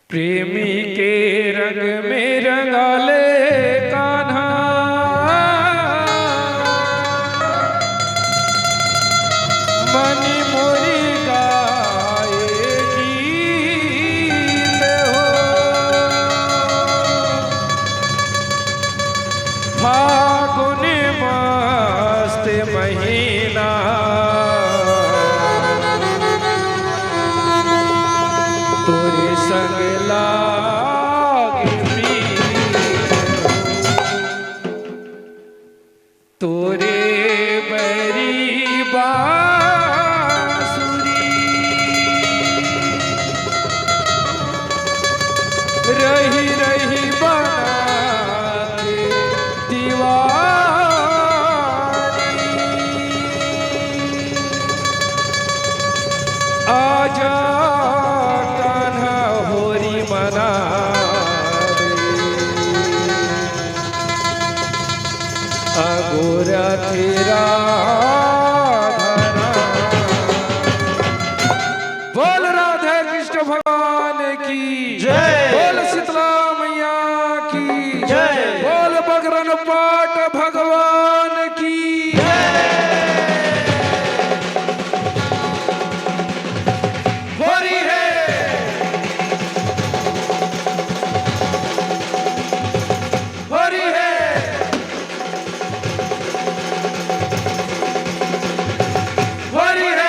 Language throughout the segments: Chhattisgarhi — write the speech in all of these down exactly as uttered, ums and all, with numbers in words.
प्रेमी के रंग में रंगाले कान्हा, मनी मोरी गाए गीत हो। फागुन मस्त महीना, तोरे संग लागे प्रीत, तोरे बरी बांसुरी, रही रही बनाथे दीवानी। आजा कान्हा होरी मना रे, अगोरा तेरा धरा। बोल राधे कृष्ण भगवान की जय। बोल शीतला मैया की जय। बोल बगरन पाट भगवान की जय। होरी है, होरी है, होरी है।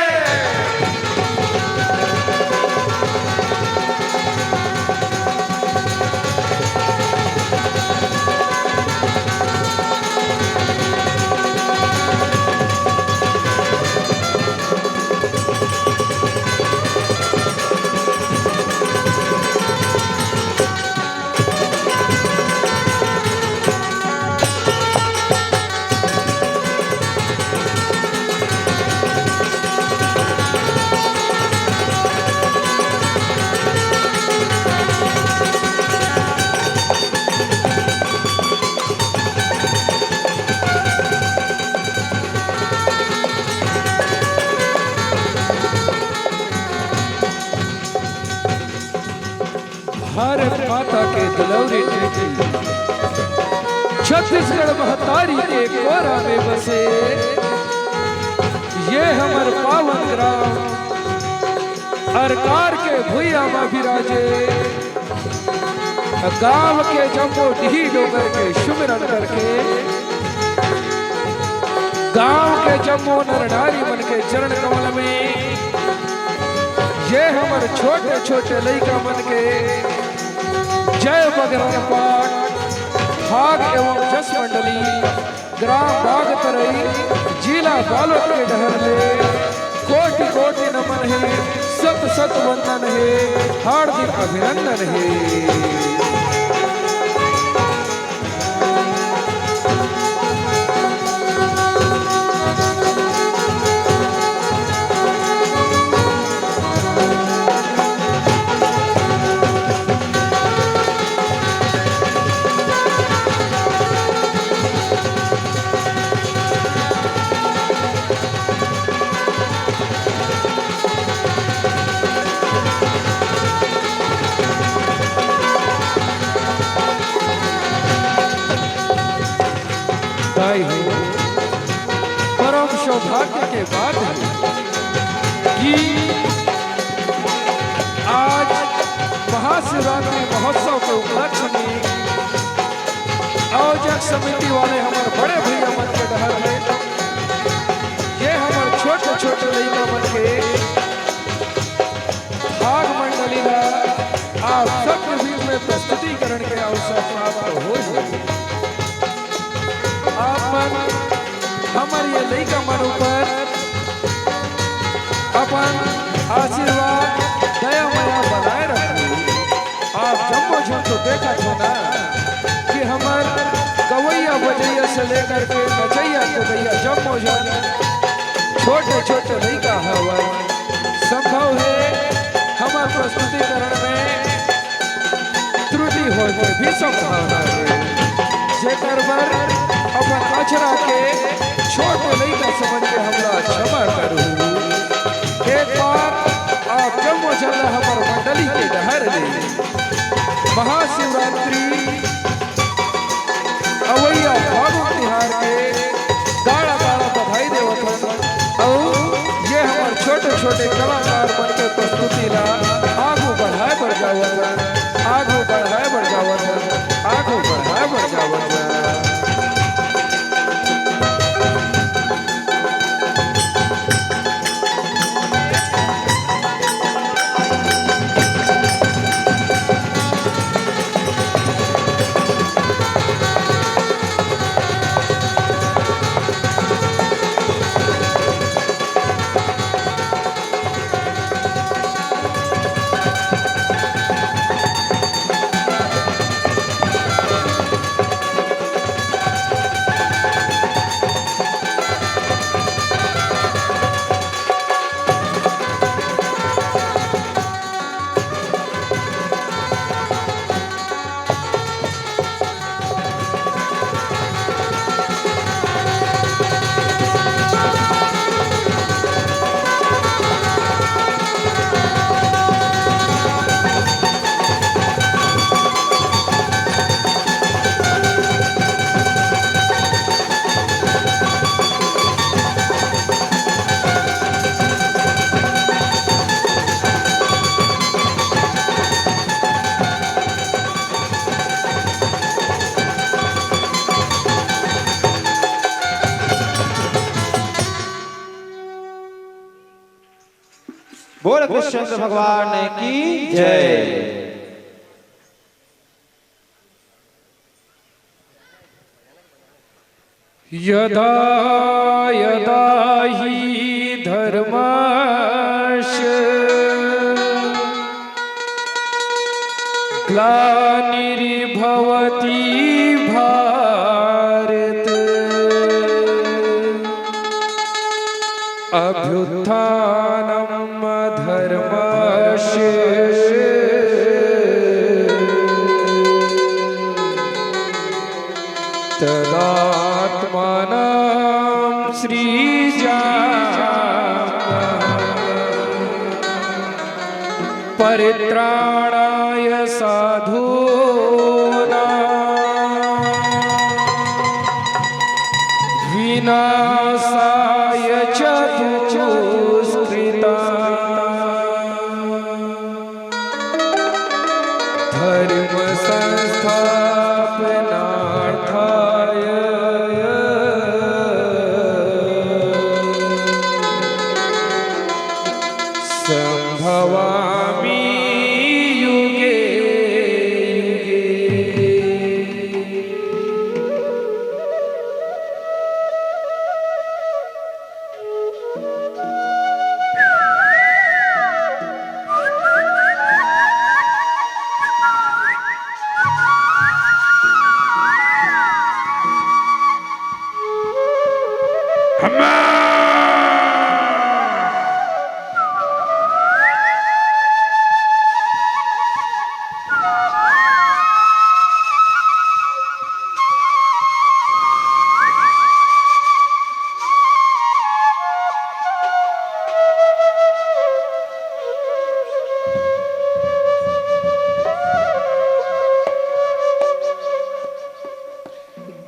भारत माता के दुलौरे बेटी, छत्तीसगढ़ महतारी के कोरा में बसे ये हमर पावन ग्राम अरकार के भुइयां म बिराजे। गांव के जम्मो डीही डोंगर के सुमिरन करके, गांव के जम्मो नर नारी मन के चरण कमल में ये हमर छोटे छोटे लइका मन के जय बगरन पाठ, फाग एवं जस मंडली, ग्राम बागतरई, जिला बालोद के डहर ले कोटि कोटि नमन हे, शत शत वंदन हे, हार्दिक अभिनंदन हे। दाई हो, परम सौभाग्य के बात हे कि आज महाशिवरात्रि महोत्सव के उपलक्ष्य में आयोजक समिति वाले हमर बड़े भैया मन के डहर ले ये हमर छोटे छोटे लइका मन के फाग मंडली ला आप सबके बीच में प्रस्तुतिकरण के अवसर प्राप्त होय हे। आप मन हमर ये लइका मन ऊपर अपन आशीर्वाद, दया मया बनाए रखहू। आप जम्मो झन तो देखत हो ना कि हमर गवैया बजैया से लेकर के नचैया कुदैया जम्मो झन छोटे छोटे लइका हवय। संभव हे हमर प्रस्तुतिकरण में त्रुटि होय के भी संभावना हे, जेकर बर अपन अचरा के छोट लइका समझ के हमला क्षमा करहू। एक बार आप जम्मो झन ला हमर मंडली के डहर ले महाशिवरात्रि अवइया फागुन तिहार के गाड़ा गाड़ा बधाई देवत हन। अउ ये हमर छोटे छोटे कलाकार मन के प्रस्तुति ला आगू बढ़ाए बर जावत हन, आगू बढ़ाए बर जावत हन, आगू बढ़ाए बर जावत हन। बोल कृष्णचंद्र भगवान की जय। यदा यदा हि धर्मस्य ग्लानिर्भवति भारत अभ्युत्थानम धर्मस्य तदात्मानं सृजाम्यहम्। परित्राणाय साधूनां विनाशाय च दुष्कृताम्। धर्म संस्थापनार्थाय संभवामि युगे युगे।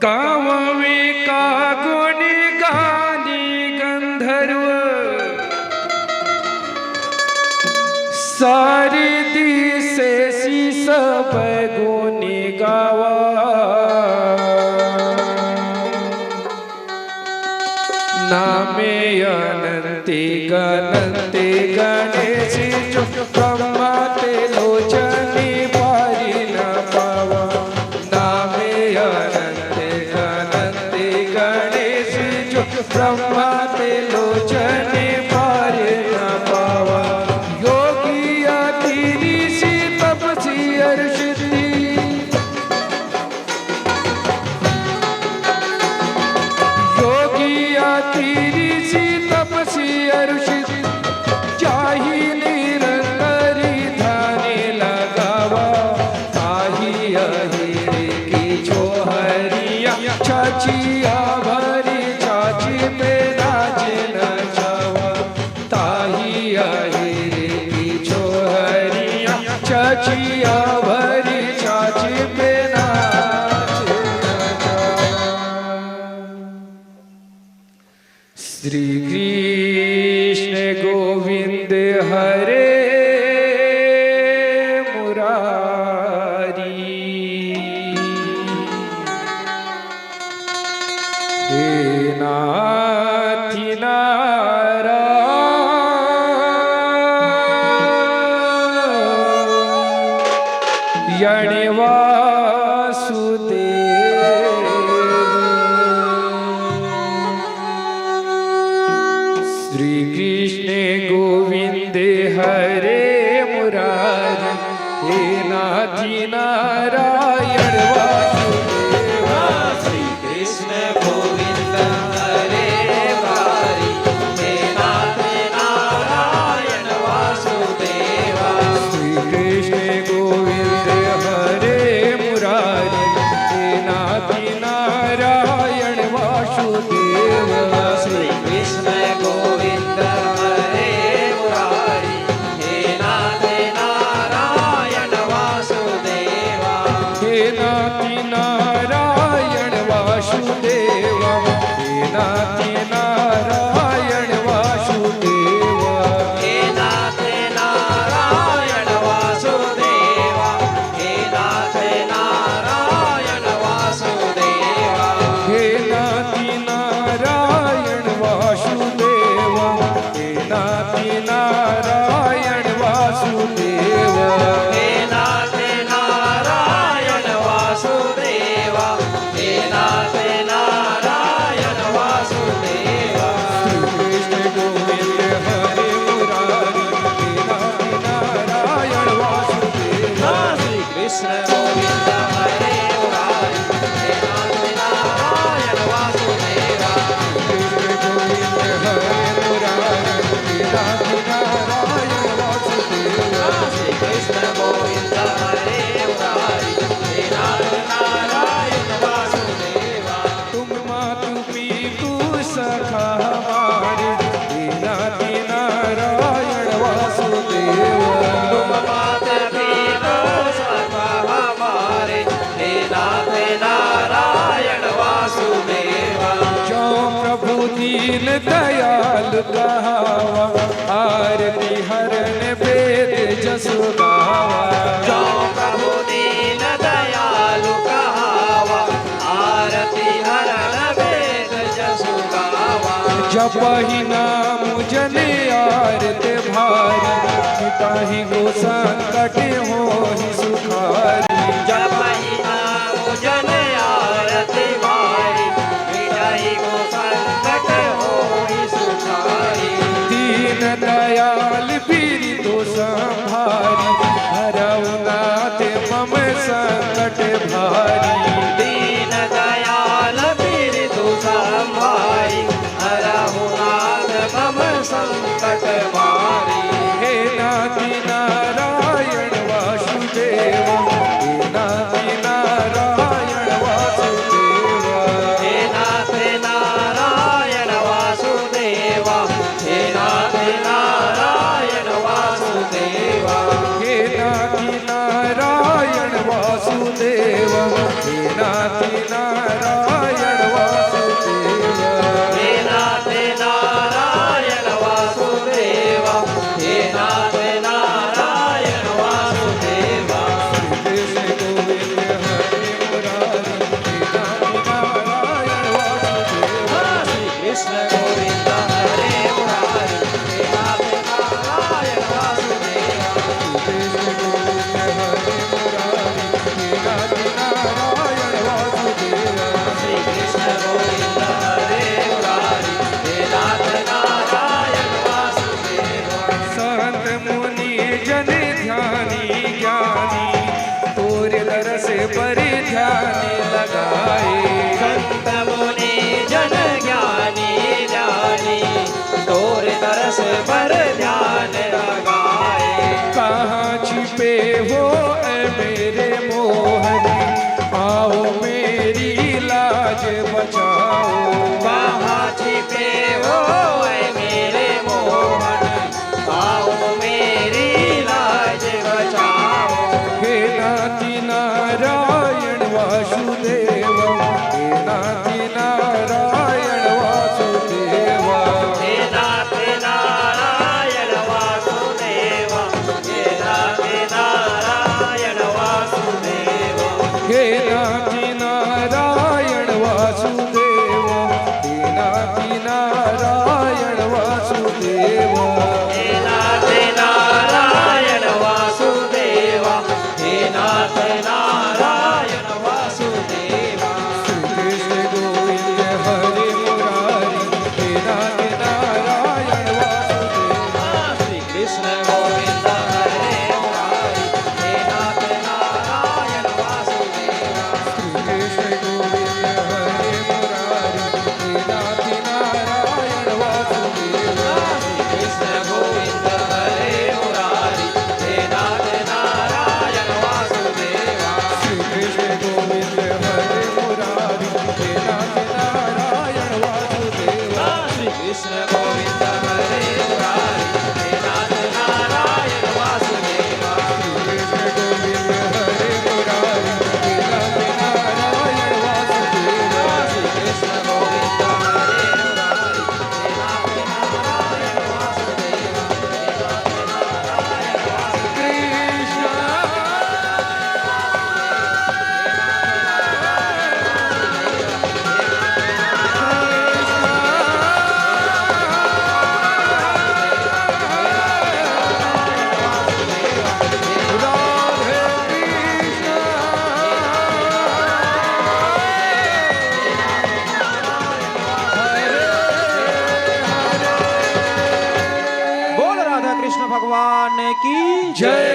गाँव में का गुण गानी गंधर्व, सारी दिशेसी सब गुण गावा। नामे अनंते गणंते गणेश जो, ब्रह्मा ते लोचने पारी न पावा। नामे अनंते गणंते गणेश जो, ब्रह्मा ते लोचने पारी न पावा। योगी अति ऋषि तपसी अर सिद्धि, योगी अति ऋषि तपसी अर सिद्धि, जाहि निरंकारी ध्यान लगावा। ताहि अहिर की छोहरिया छछिया भरी छाछी पे नाच नचावा। ताहि अहिर की छोहरिया छछिया भरी हरे मुरारी। हे नाथ नारायण वासुदेव। श्री कृष्ण गोविंद हरे मुरारी। हे नाथ नारायण वासुदेव। श्री कृष्ण गोविंद हरे मुरारी। हे नाथ नारायण वासुदेव। श्री कृष्ण गोविंद हरे मुरारी। हे नाथ नारायण वासुदेव। श्री कृष्ण गोविंद हरे मुरारी। हे नाथ नारायण वासुदेव। हे नाथ नारायण वासुदेव। हे नाथ नारायण वासुदेव। हे नाथ नारायण वासुदेव। हे नाथ नारायण वासुदेव। हे नाथ नारायण वासुदेव। हे नाथ नारायण वासुदेव। हे नाथ नारायण वासुदेव। हे नाथ नारायण वासुदेव। श्री कृष्ण गोविंद हरे मुरारी। हे नाथ नारायण वासुदेव। श्री कृष्ण गोविंद हरे मुरारी। हे नाथ नारायण वासुदेव। श्री कृष्ण गोविंद हरे मुरारी। हे नाथ नारायण वासुदेव। श्री कृष्ण गोविंद हरे मुरारी। हे नाथ नारायण वासुदेव। तुम मातु पितु सखा हमारे, हे नाथ नारायण वासुदेव। तुम मातु पितु सखा हमारे, हे नाथ नारायण वासुदेव। जो प्रभु दीन दयाल कहावा, आरती हरण वेद जसु गावा। जो प्रभु दीन दयाल कहावा, आरती हरण वेद जसु गावा। जपहि नाम जन आरत भारी, मिटाही गो संकट होहि सुखारी। जपहि नाम जन आरत भारी, मिटाही गो संकट होहि सुखारी। दीन दयाल पीर तो संभारी, हरऊ नाथ मम संकट भारी। दीन दयाल पीर तो संभारी, हरऊ नाथ मम संकट भारी। हे नाथ नारायण वासुदेव, हे नाथ नारायण वासुदेव। हे नाथ नारायण वासुदेव, हे नाथ नारायण कृष्ण गोविंद हरे मुरारी, हे नाथ नारायण वासुदेवा। श्री कृष्ण गोविंद हरे मुरारी, हे नाथ नारायण वासुदेवा। श्री कृष्ण गोविंद हरे मुरारी, हे नाथ नारायण वासुदेवा। श्री कृष्ण गोविंद हरे मुरारी, हे नाथ नारायण वासुदेवा। श्री कृष्ण गोविंद हरे मुरारी, हे नाथ नारायण वासुदेवा। श्री कृष्ण गोविंद हरे मुरारी, हे नाथ नारायण वासुदेवा। श्री कृष्ण गोविंद हरे मुरारी, हे नाथ नारायण वासुदेवा। कृष्ण। बोल राधा कृष्ण भगवान की जय।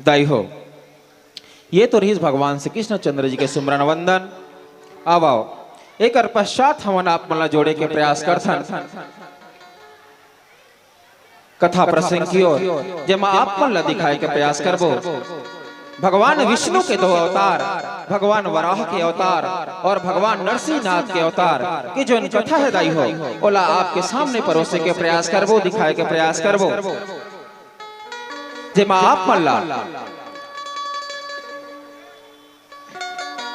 दाई हो, ये तो रहिस भगवान श्री कृष्णचंद्र जी के सुमरन वंदन। आव, आव, एकर पश्चात हमन आप मन ला जोड़े के प्रयास करथन कथा प्रसंग की ओर, जेमा आप मन ला दिखाए के प्रयास करबो भगवान विष्णु के दो अवतार, भगवान वराह के अवतार और भगवान नरसिंहनाथ के अवतार की जोन कथा है दाई हो, ओला आपके सामने परोसे के प्रयास करबो, दिखाए के प्रयास करबो। जेमा आप मन ला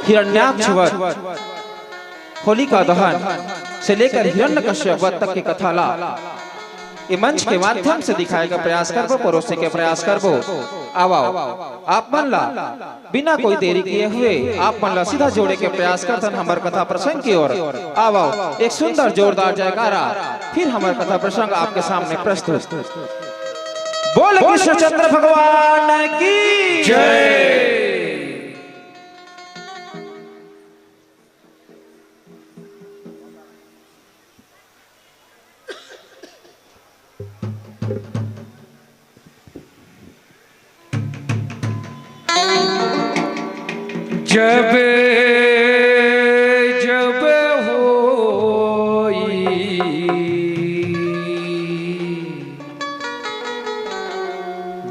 हिरण्याक्ष वध, होलिका दहन से लेकर हिरण्यकश्यप वध तक के कथा ला ए मंच के माध्यम से दिखाए का प्रयास करबो, परोसे के प्रयास करबो। आव, आव, आप मन ला बिना कोई देरी किए हुए आप मन ला सीधा जोड़े के प्रयास करथन हमर कथा प्रसंग की ओर। आव, आव, एक सुंदर जोरदार जयकारा, फिर हमर कथा प्रसंग आपके सामने प्रस्तुत। बोल कृष्णचंद्र भगवान की जय। जब जब होई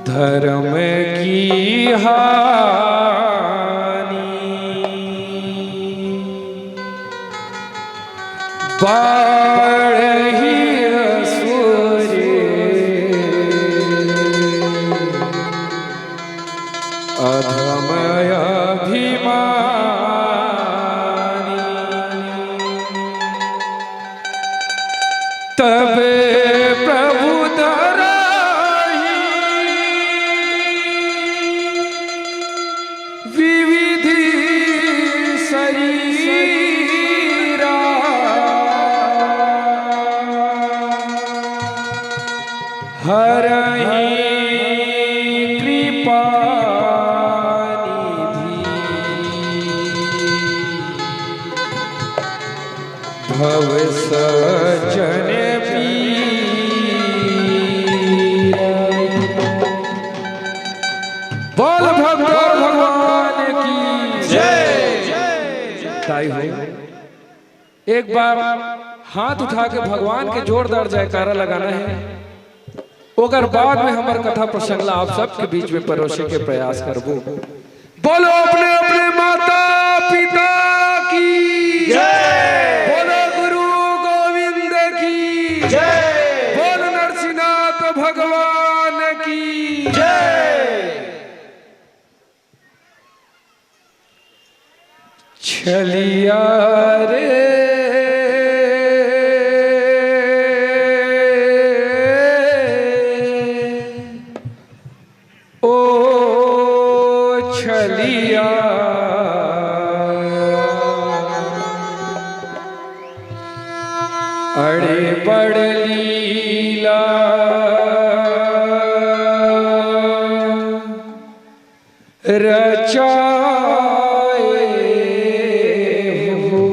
धर्म की हानि, बाढ़ही असुर अधम अभिमानी। तब प्रभु धरहि विविधि शरीरा, हरहि कृपा निधि। भव सज्जन पीरा। बोल भगवान, भगवान की जय। ताई हो, एक बार हाथ उठा के भगवान के जोरदार जयकारा लगाना है। ओकर बाद में हमर कथा प्रसंग ला आप सबके बीच में परोसे के प्रयास करबो। बोलो अपने अपने माता पिता की जय। बोलो गुरु गोविंद की जय। बोल नरसिंहनाथ भगवान की जय। छलिया रे ओ छलिया, अड़े बड़ लीला रचाए हो।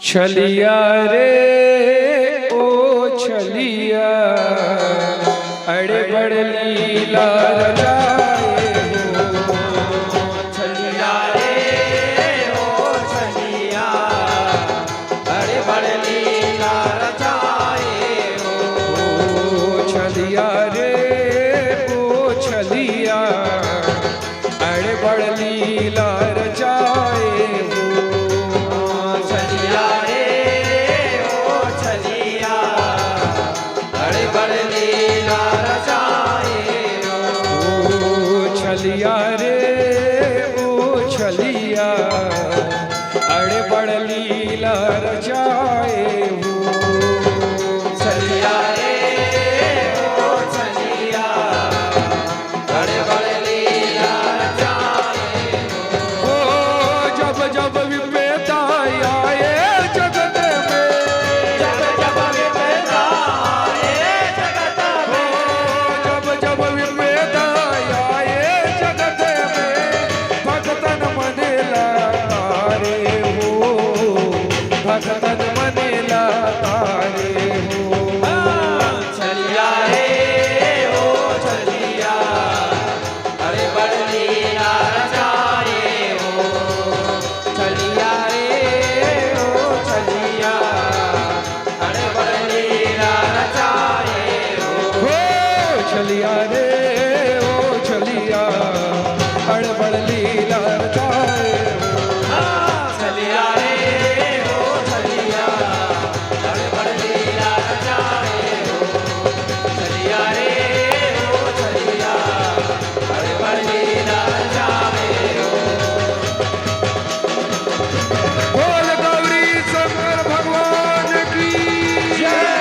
छलिया रे ओ छलिया, अड़े बड़ लीला रचाए हो। छलिया रे ओ छलिया, अड़े बड़ लीला रचाए हो। ओ छलिया रे ओ छलिया, अड़े बड़ लीला रचाए हो। छलिया रे ओ छलिया, अड़े बड़ लीला रचाए हो। ओ छलिया रे ओ छलिया, अड़े बड़ लीला रचाए हो। छलिया रे ओ छलिया, बड़े बड़े लीला रचाए। ओ जब जब विपदा आए जगत में, जब जब विपदा आए जगत में, जब जब विपदा आए जगत में, भगतन मन ला तारे हो, भगतन मन ला तारे हो। छलिया रे ओ छलिया, अरे बड़ लीला रचाए हो। छलिया रे ओ छलिया, अरे बड़ लीला रचाए हो। हो छलिया रे ओ छलिया, अरे बड़ लीला रचाए हो। हाँ, छलिया रे ओ छलिया, अरे बड़ लीला रचाए हो। छलिया रे ओ छलिया, अरे बड़ लीला रचाए हो। बोल गौरी शंकर भगवान की जय।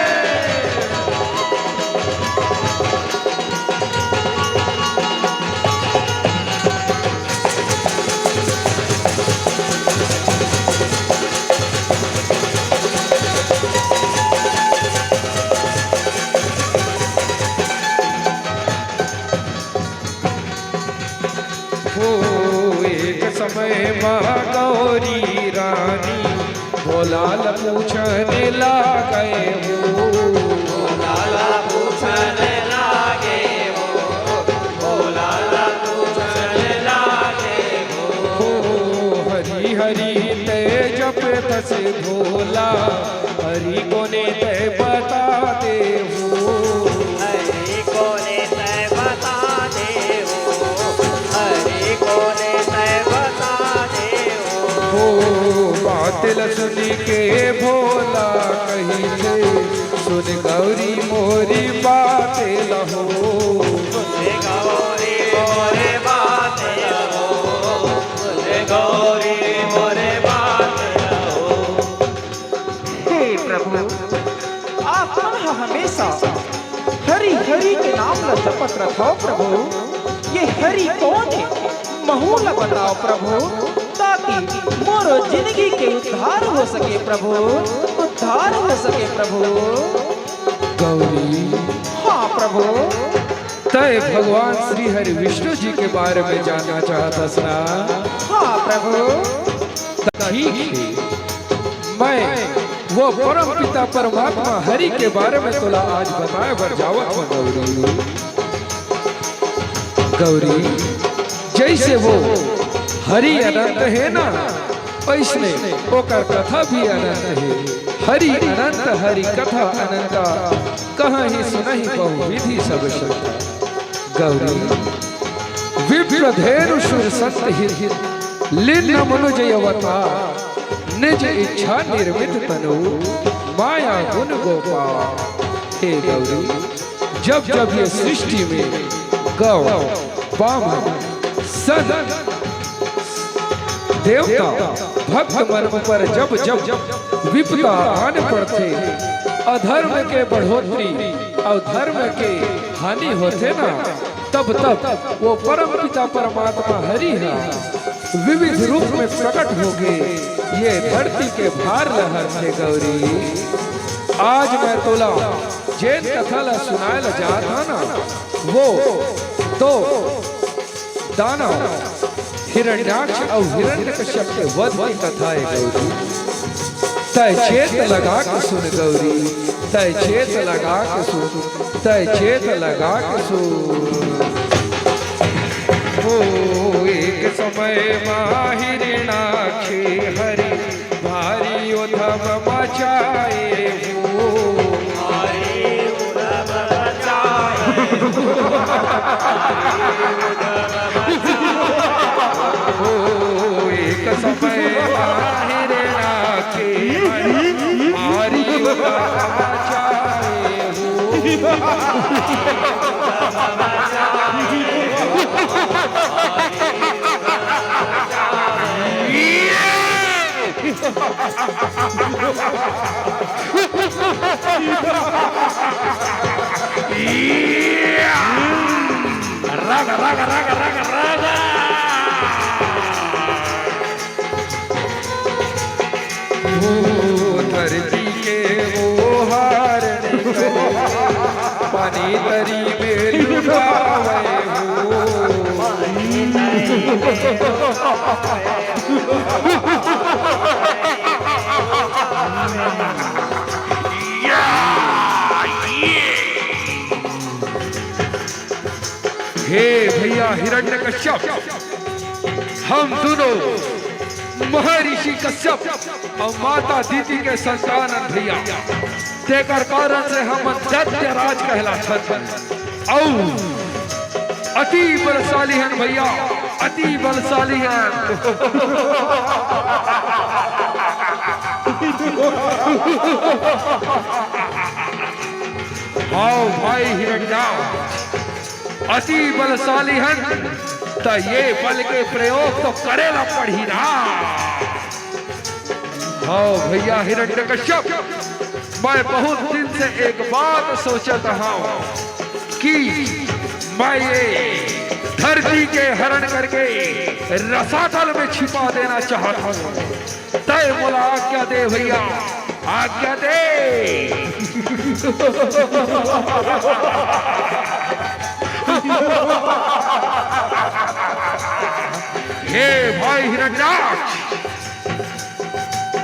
हो एक समय मा गौरी रानी भोला ल पूछने लागे हो। भोला ल पूछने लागे हो। भोला ल पूछने लागे हो। हो हरि हरि ते जपतस भोला, हरि कोने ते बता दे हो। हरि कोने ते बता दे हो। हरि कोने ते बता दे हो। हो बात ल सुनि के भोला कहिथे, सुन गौरी मोरी बात ल हो। सुन गौरी मोरे बात ल हो। सुन गौरी मोरे बात ल हो। हे प्रभु, आप मन ह हमेशा हरि हरि के नाम ल जपत रथव प्रभु। ये हरि कौन हे? महू ल बताव प्रभु, ताकि मोरो जिंदगी के उद्धार हो सके प्रभु, उद्धार हो सके प्रभु। गौरी। हाँ प्रभु। तय भगवान श्री हरि विष्णु जी के बारे में जानना चाहत हस ना? हाँ प्रभु। त ठीक हे, मैं वो परम पिता परमात्मा हरि के बारे में तोला आज बताए बर जावत हूँ गौरी। गौरी, जैसे वो हरि अनंत हे ना, वैसने ओकर कथा भी अनंत हे। हरि अनंत हरि कथा अनंता, कहहि सुनहि बहुविधि सब श्रद्धा। गौरी, विप्र धेनु सुर संत हित, लीन मनुज अवतार, निज इच्छा निर्मित तनु, माया गुण गोपाल। हे गौरी, जब जब ये सृष्टि में गौ, बामन, संत, देवता, भक्त मन ऊपर जब जब विपदा आन पड़थे, अधर्म के बढ़ोतरी अउ धर्म के हानि होथे ना, तब तब वो परम पिता परमात्मा हरि ह विविध रूप में प्रकट होके ये धरती के भार ल हरथे गौरी। आज मैं तोला जेन कथा ल सुनाए ल जात हंव ना, वो तो दानव हिरण्याक्ष अउ हिरण्यकश्यप के वध की कथा है गौरी। तय चेत लगा के सुन गौरी, तय चेत लगा के सुन, तय चेत लगा के सुन। ओ एक समय मा हिरण्याक्ष हरि भारी उधम मचाए हो। हो एक समय हिरण्याक्ष भारी उधम मचाए हो। Raga, raga, raga, raga, raga. ओ धरती के ओ हार निकले, पानी तरी में लुकावे हो। हे भैया हिरण्यकश्यप, हम दोनों महर्षि कश्यप अउ माता दीति के संतान हन भैया। तेकर कारण से हमन दैत्य राज कहलाथन। अउ अति बलशाली हन भैया, अति बलशाली हन। हव भाई हिरण्या, अति बलशाली हन, त ये बल के प्रयोग तो करे ला पड़ही ना। हव भैया हिरण्यकश्यप, मैं बहुत दिन से एक बात सोचत हंव कि मैं ये धरती के हरण करके रसातल में छिपा देना चाहत हंव। तय मोला आज्ञा दे भैया, आज्ञा दे। हे भाई हिरण्याक्ष,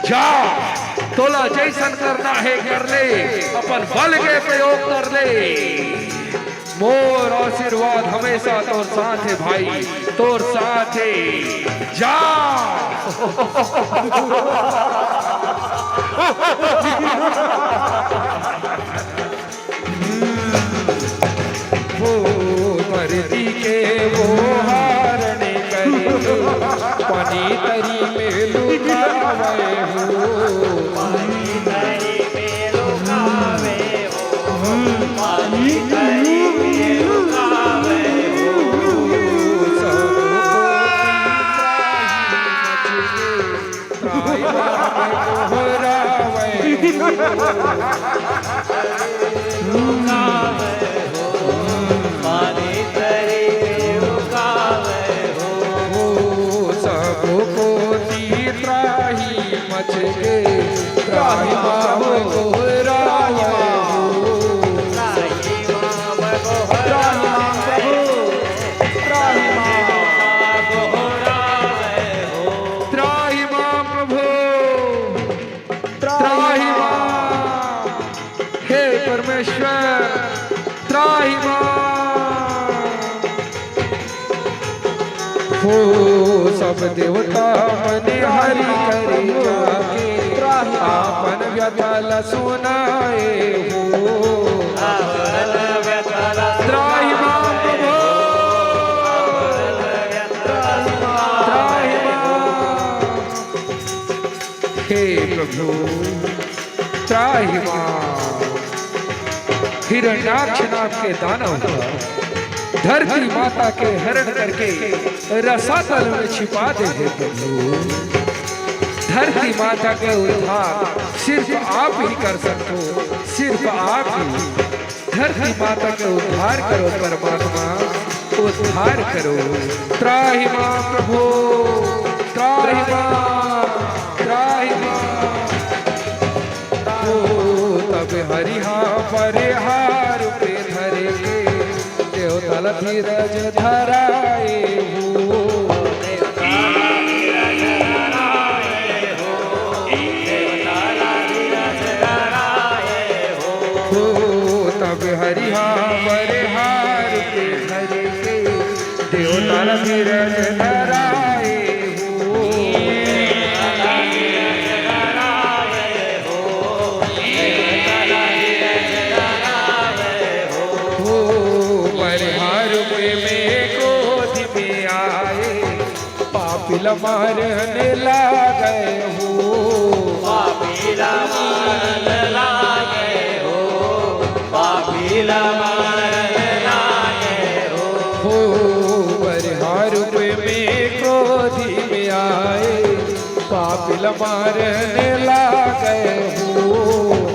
जा, तोला जैसन करना हे कर ले, अपन बल के प्रयोग कर ले। मोर आशीर्वाद हमेशा तोर साथ हे भाई, तोर साथ हे। जा। वो धरती के वो हार निकले, पानी तरी में लुकावे हो। सबको त्राहि मच गे, त्राहि माम गोहरावै हो। त्राहि माम गोहरावै हो। त्राहि माम प्रभु, त्राहि माम प्रभु, त्राहि माम। हे परमेश्वर, त्राहि माम। हो सब देवता मन हरि करि जाके, आपन व्यथा ल सुनाए हो। त्राहि माम प्रभु, त्राहि माम। हे प्रभु, त्राहि माम। हिरण्याक्ष नाम के दानव ह धरती माता के हरण करके रसातल में छिपा दे हे प्रभु। धरती माता के उद्धार सिर्फ आप ही कर सकथो, सिर्फ आप ही। धरती माता के उद्धार करो परमात्मा, उद्धार करो। त्राहि मां प्रभो, त्राहि मां, त्राहि मां। ओ तब हरि हा बरहा रूप धरे के, देवता ला धीरज धराए हो। हो तब हरि हा बरहा रूप धरे के, देवता ला धीरज धराए हो। हो बरहा रूप में क्रोध में आए, पापी ला मारन लागे हो। पापी ला मारन लागे हो, पापी ला मारन लागे हो। हो बरहा रूप में क्रोध में आए, पापी ला मारन लागे हो।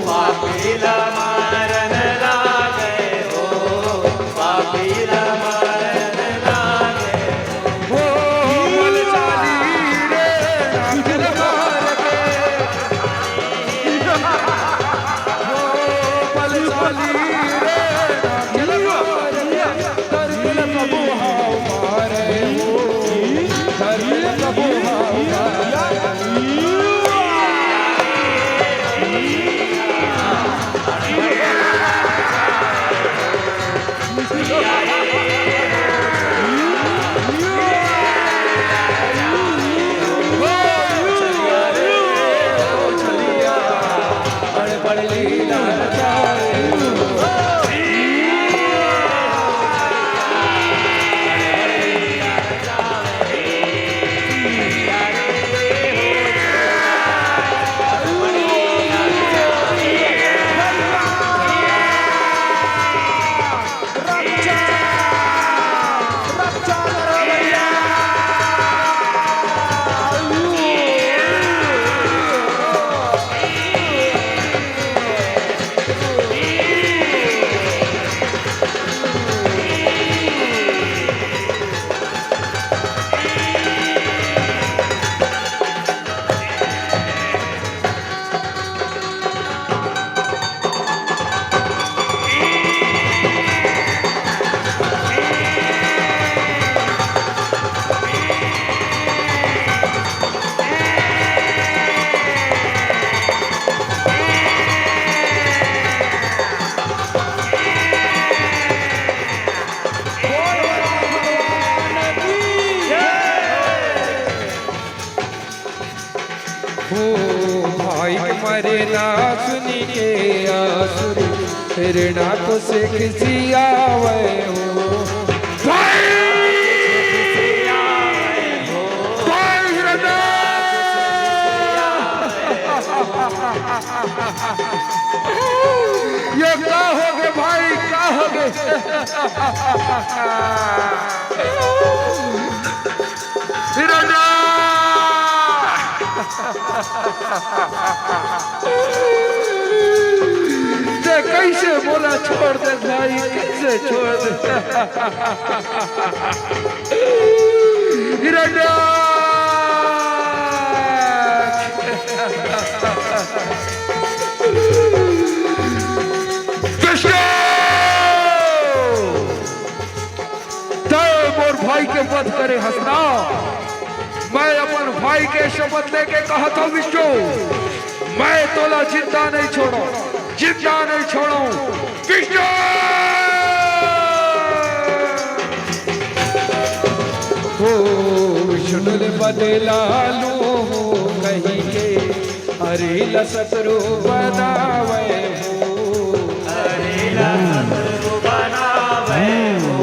पापी ला मारन लागे हो, पापी ला मारन लागे हो। हो बलशाली रे, नागिन मार के। हो बलशाली रे, नागिन मार के। धरती ला कबो हाव मारे हो, धरती ला कबो हाव मारे। हो भाई के मरना सुनि के आसुरी, हिरना को से खिसियावे हो। भाई! भाई हिरना! ये का होगे भाई, का होगे? हिरण्या! ते कइसे मोला छोड़ दे भाई, कइसे छोड़ दे? हिरण्या! कृष्ण! तय मोर भाई के वध करे हस ना। मैं अपन भाई के शपथ लेके कहत हूँ विष्णु, मैं तोला जिंदा नहीं छोड़ो, जिंदा नहीं छोड़ो। विष्णु! हो विष्णु ले बदला लूं कहीं के, हरि ला शत्रु बनावे हो। हरि ला शत्रु बनावे हो,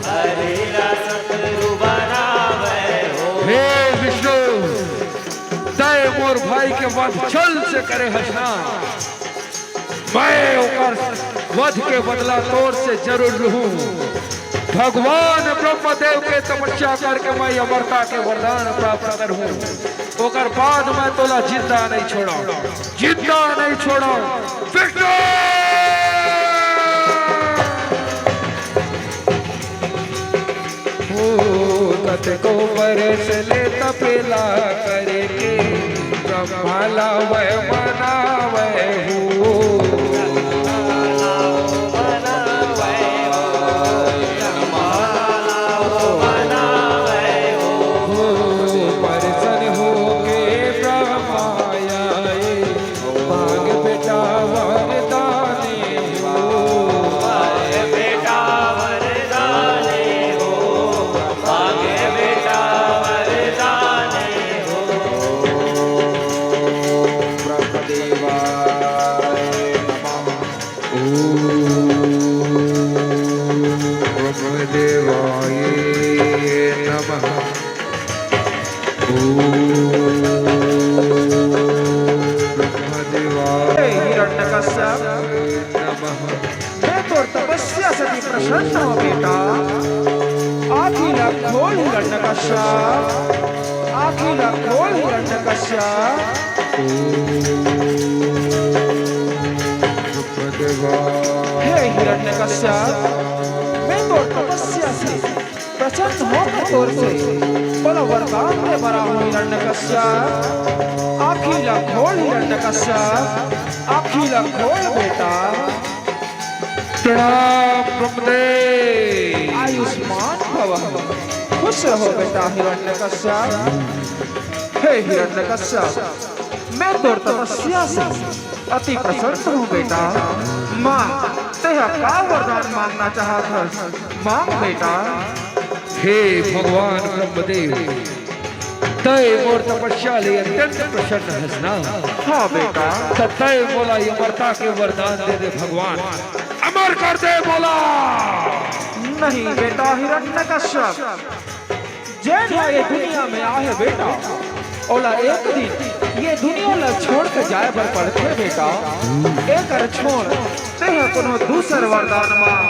हरि ला शत्रु बनावे हो। हे विष्णु, तय मोर भाई के वध छल से करे हस ना। मैं ओकर वध के बदला तोर से जरूर लूहूं। भगवान ब्रह्मदेव के तपस्या करके मैं अमरता के वरदान प्राप्त करहूं। ओकर बाद मैं तोला जिंदा नहीं छोड़ो, जिंदा नहीं छोड़ो। विष्णु! को बरस ले तपेला करके, ब्रह्मा ला वै मनावै हो। हो, परसन होके ब्रह्मा आए, मांग बेटा वरदाने हो। मांग बेटा वरदाने हो, मांग बेटा वरदाने हो। ब्रह्मदेवाय नमः। ओम ब्रह्मदेवाय नमः। ओम ब्रह्मदेवाय हे हिरण्यकश्यप, नमः। मैं तोर तपस्या से अति प्रसन्न हों बेटा। आँखी ला खोल हिरण्यकश्यप, आँखी ला खोल हिरण्यकश्यप। ओम ब्रह्मदेवाय। हे हिरण्यकश्यप, मैं तोर तपस्या से प्रसन्न होके तोर से मोला वरदान दे बर आहों हिरण्यकश्यप। आँखी ला खोल हिरण्यकश्यप, आँखी ला खोल बेटा। प्रणाम ब्रह्मदेव। आयुष्मान भव, खुश रहो बेटा हिरण्यकश्यप। हे हिरण्यकश्यप, मैं तोर तपस्या से अति प्रसन्न हों बेटा। मांग, तेहा का वरदान मांगना चाहत हस, मांग बेटा। हे भगवान ब्रह्मदेव, तय मोर तपस्या ले अत्यंत प्रसन्न हस ना? हाँ बेटा। त तय मोला अमरता के वरदान दे दे भगवान, अमर कर दे मोला। नहीं बेटा हिरण्यकश्यप, जेन ह ये दुनिया में आहे बेटा, ओला एक दिन ये दुनिया ला छोड़ के जाए बर पड़थे बेटा। एकर छोड़, तेहा कोनो दूसर वरदान मांग,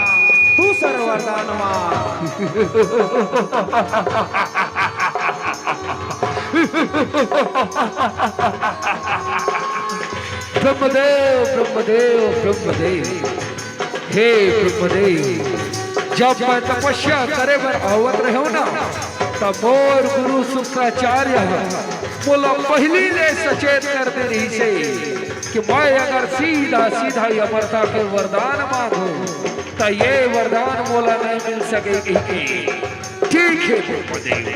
दूसर वरदान मांग। ब्रह्मदेव, ब्रह्मदेव, ब्रह्मदेव। हे ब्रह्मदेव, जब मैं तपस्या करे बर आवत रहेंव ना, तब मोर गुरु शुक्राचार्य ह मोला पहिली ले सचेत कर दे रहिसे कि मैं अगर सीधा सीधा अमरता के वरदान मांगहूं, त ये वरदान मोला नहीं मिल सके कहिके। ठीक हे ब्रह्मदेव,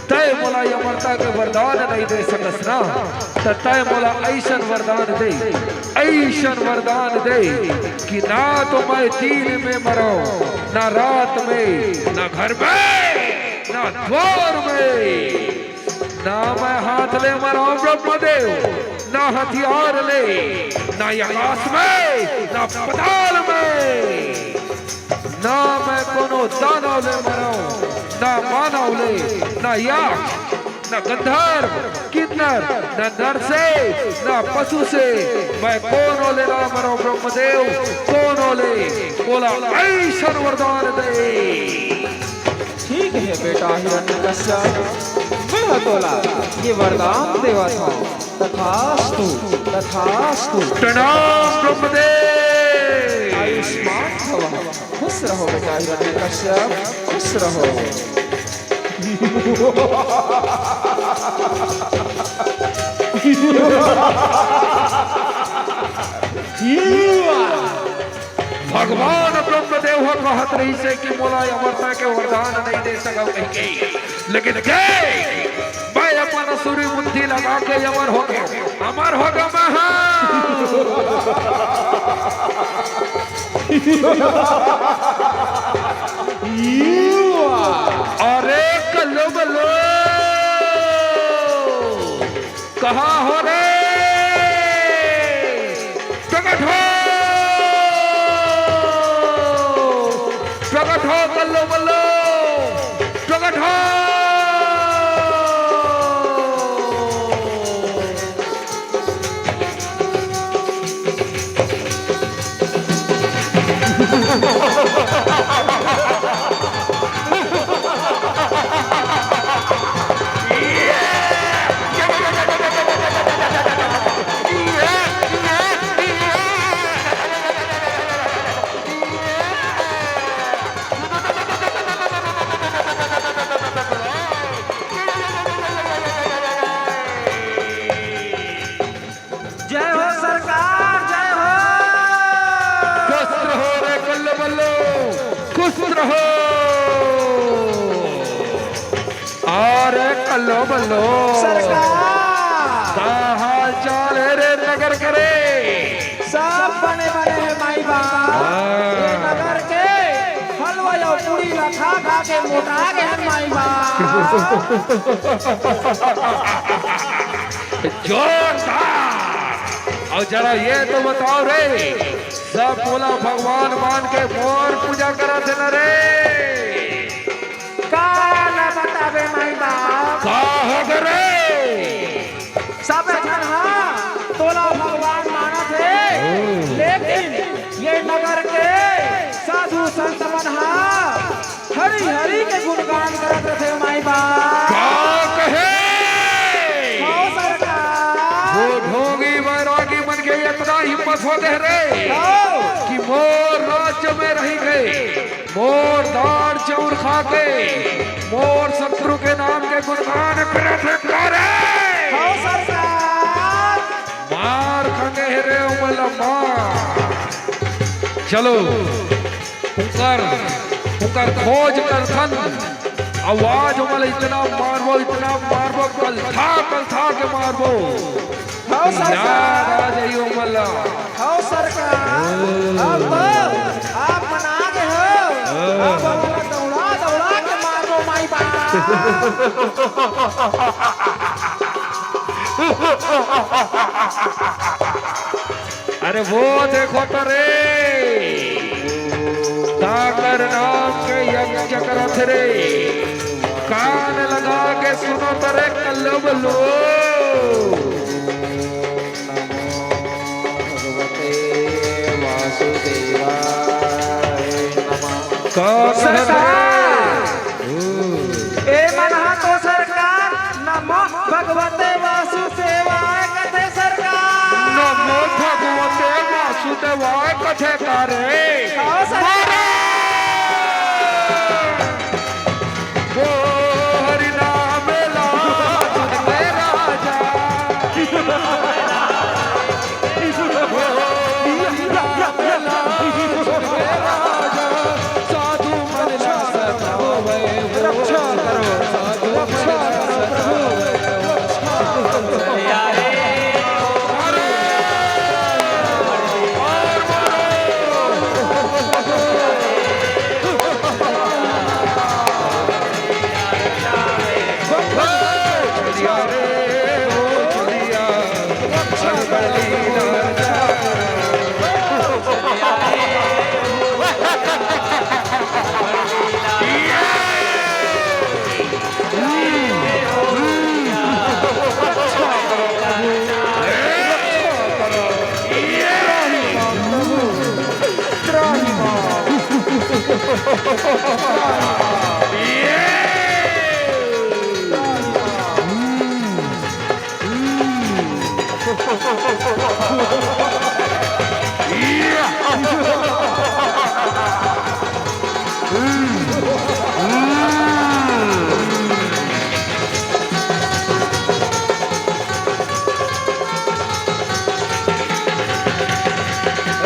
तय मोला अमरता के वरदान नहीं दे सकस ना, त तय मोला अइसन वरदान दे, अइसन वरदान दे कि ना तो मैं दिन में मरंव, ना रात में, ना घर में, ना द्वार में, ना मैं हाथ ले मरंव ब्रह्मदेव, ना हथियार ले, ना आकाश में, ना पताल में। ना मैं कोनो दानव ले मरंव, ना मानव ले, ना यक्ष, ना गंधर्व, किन्नर, ना नरसे, ना पशु से, मैं कोनो ले ना मरंव ब्रह्मदेव, कोनो ले, मोला अइसन वरदान दे। ठीक हे बेटा हिरण्यकश्यप, मैं ह तोला ये वरदान देवत हंव। तथास्तु, तथास्तु। प्रणाम ब्रह्मदेव। आयुष्मान भव। खुश रहो बेटा हिरण्यकश्यप, खुश रहो। भगवान ब्रह्मदेव ह कहत रहिसे कि मोला अमरता के वरदान नहीं दे सकव कहिके, लेकिन देख, मैं अपन असुरी बुद्धि लगा के अमर हो गेंव, अमर हो गेंव मैं हा। अरे कल्लो बल्लो, कहाँ हो रे? प्रकट हो, प्रकट हो, कल्लो बल्लो, प्रकट हो। हो। अरे कल्लो बल्लो। सरकार। का हाल चाल हे रे नगर के रे? सब बने बने हे माई बाप। हाँ। ये नगर के हलवा अउ पूड़ी ला खा खा के मोटा गे हन माई बाप। जोरदार। अउ जरा ये तो बताओ रे, सब मोला भगवान मान के मोर पूजा करत हे न रे? का ला बताबे माई बाप? का हो गे रे? सब झन हा तोला भगवान मानत हे, हम्म। लेकिन ये नगर के साधु संत मन हा हरि हरि के गुणगान करत रथे माई बाप। का कहे? हव सरकार। वो ढोंगी बैरागी मन के इतना हिम्मत हो गे रे, हव। कि मोर राज्य में रहि के, मोर दार चाउर खा के, मोर शत्रु के नाम के गुणगान करत हे का रे? हव सरकार। मार खा गे हे रे उमन ला मार। चलो, उंकर, उंकर खोज करथन। अउ आज ओमन ला इतना मारबो, इतना मारबो, कलथा, कलथा के मारबो। हव सरकार। याद आ जाही ओमन ला। हव सरकार। अब तो आप मन आ गे हो। हाँ। अब ओमन ला दौड़ा, दौड़ा के मारबो माई बाप। अरे वो देखो तो रे, काकर नाम के यज्ञ करत रे, कान लगा के सुनो तो रे कल्लो बल्लो। नमो भगवते वासुदेवाय नमः। का कहत रे? सरकार। ए मन हा तो सरकार नमो भगवते वासुदेवाय कथे सरकार। नमो भगवते वासुदेवाय कथे का रे? हाँ, सर। मारा। ओ हरि नाम ला सुन के राजा। ओ हरि नाम ला सुन के राजा। साधु मन ला सतावे हो। रक्षा करो, रक्षा करो प्रभु।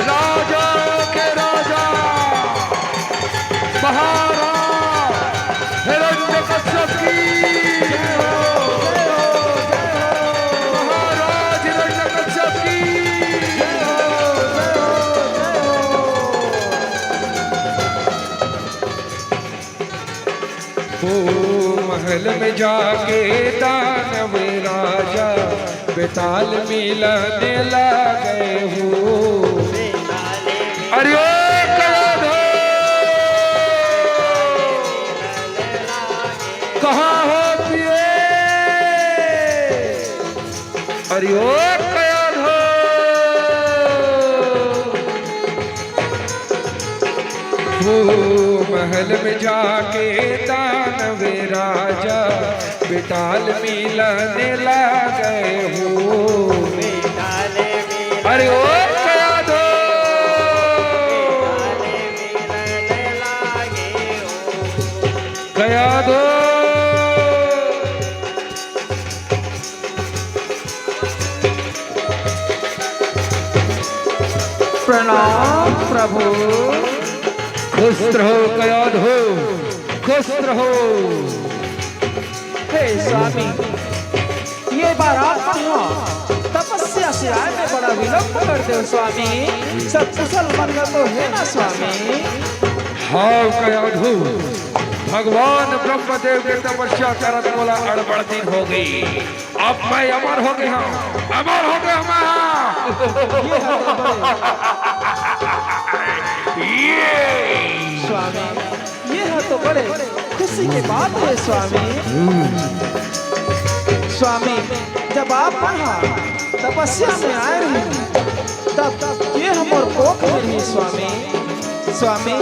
राजा के राजा महाराज हिरण्यकश्यप की, महाराज हिरण्यकश्यप की। वो महल में जाके दानव राजा बेताल मिलने लगे हो। अरे ओ कयाधो, कहाँ हो पिए? अरे ओ कयाधो। वो महल में जाके दानव राजा बेताल मिलने लगे हो। अरे ओ कयाधो, कयाधो। प्रणाम प्रभु। खुश रहो कयाधो, खुश रहो। हे स्वामी, ये बार आप मन ह तपस्या से आए में बड़ा विलंब कर देव स्वामी, सब कुशल मंगल तो हे ना स्वामी? हाव कयाधो, भगवान ब्रह्मदेव के तपस्या करत मोला अड़बड़ दिन हो गई। अब मैं अमर हो गया हूँ, अमर हो गया मैं। ये स्वामी, ये ह तो बड़े खुशी के बात हे स्वामी। स्वामी, जब आप मन ह तपस्या में आए रहे, तब ये हमर कोख में रही स्वामी। स्वामी,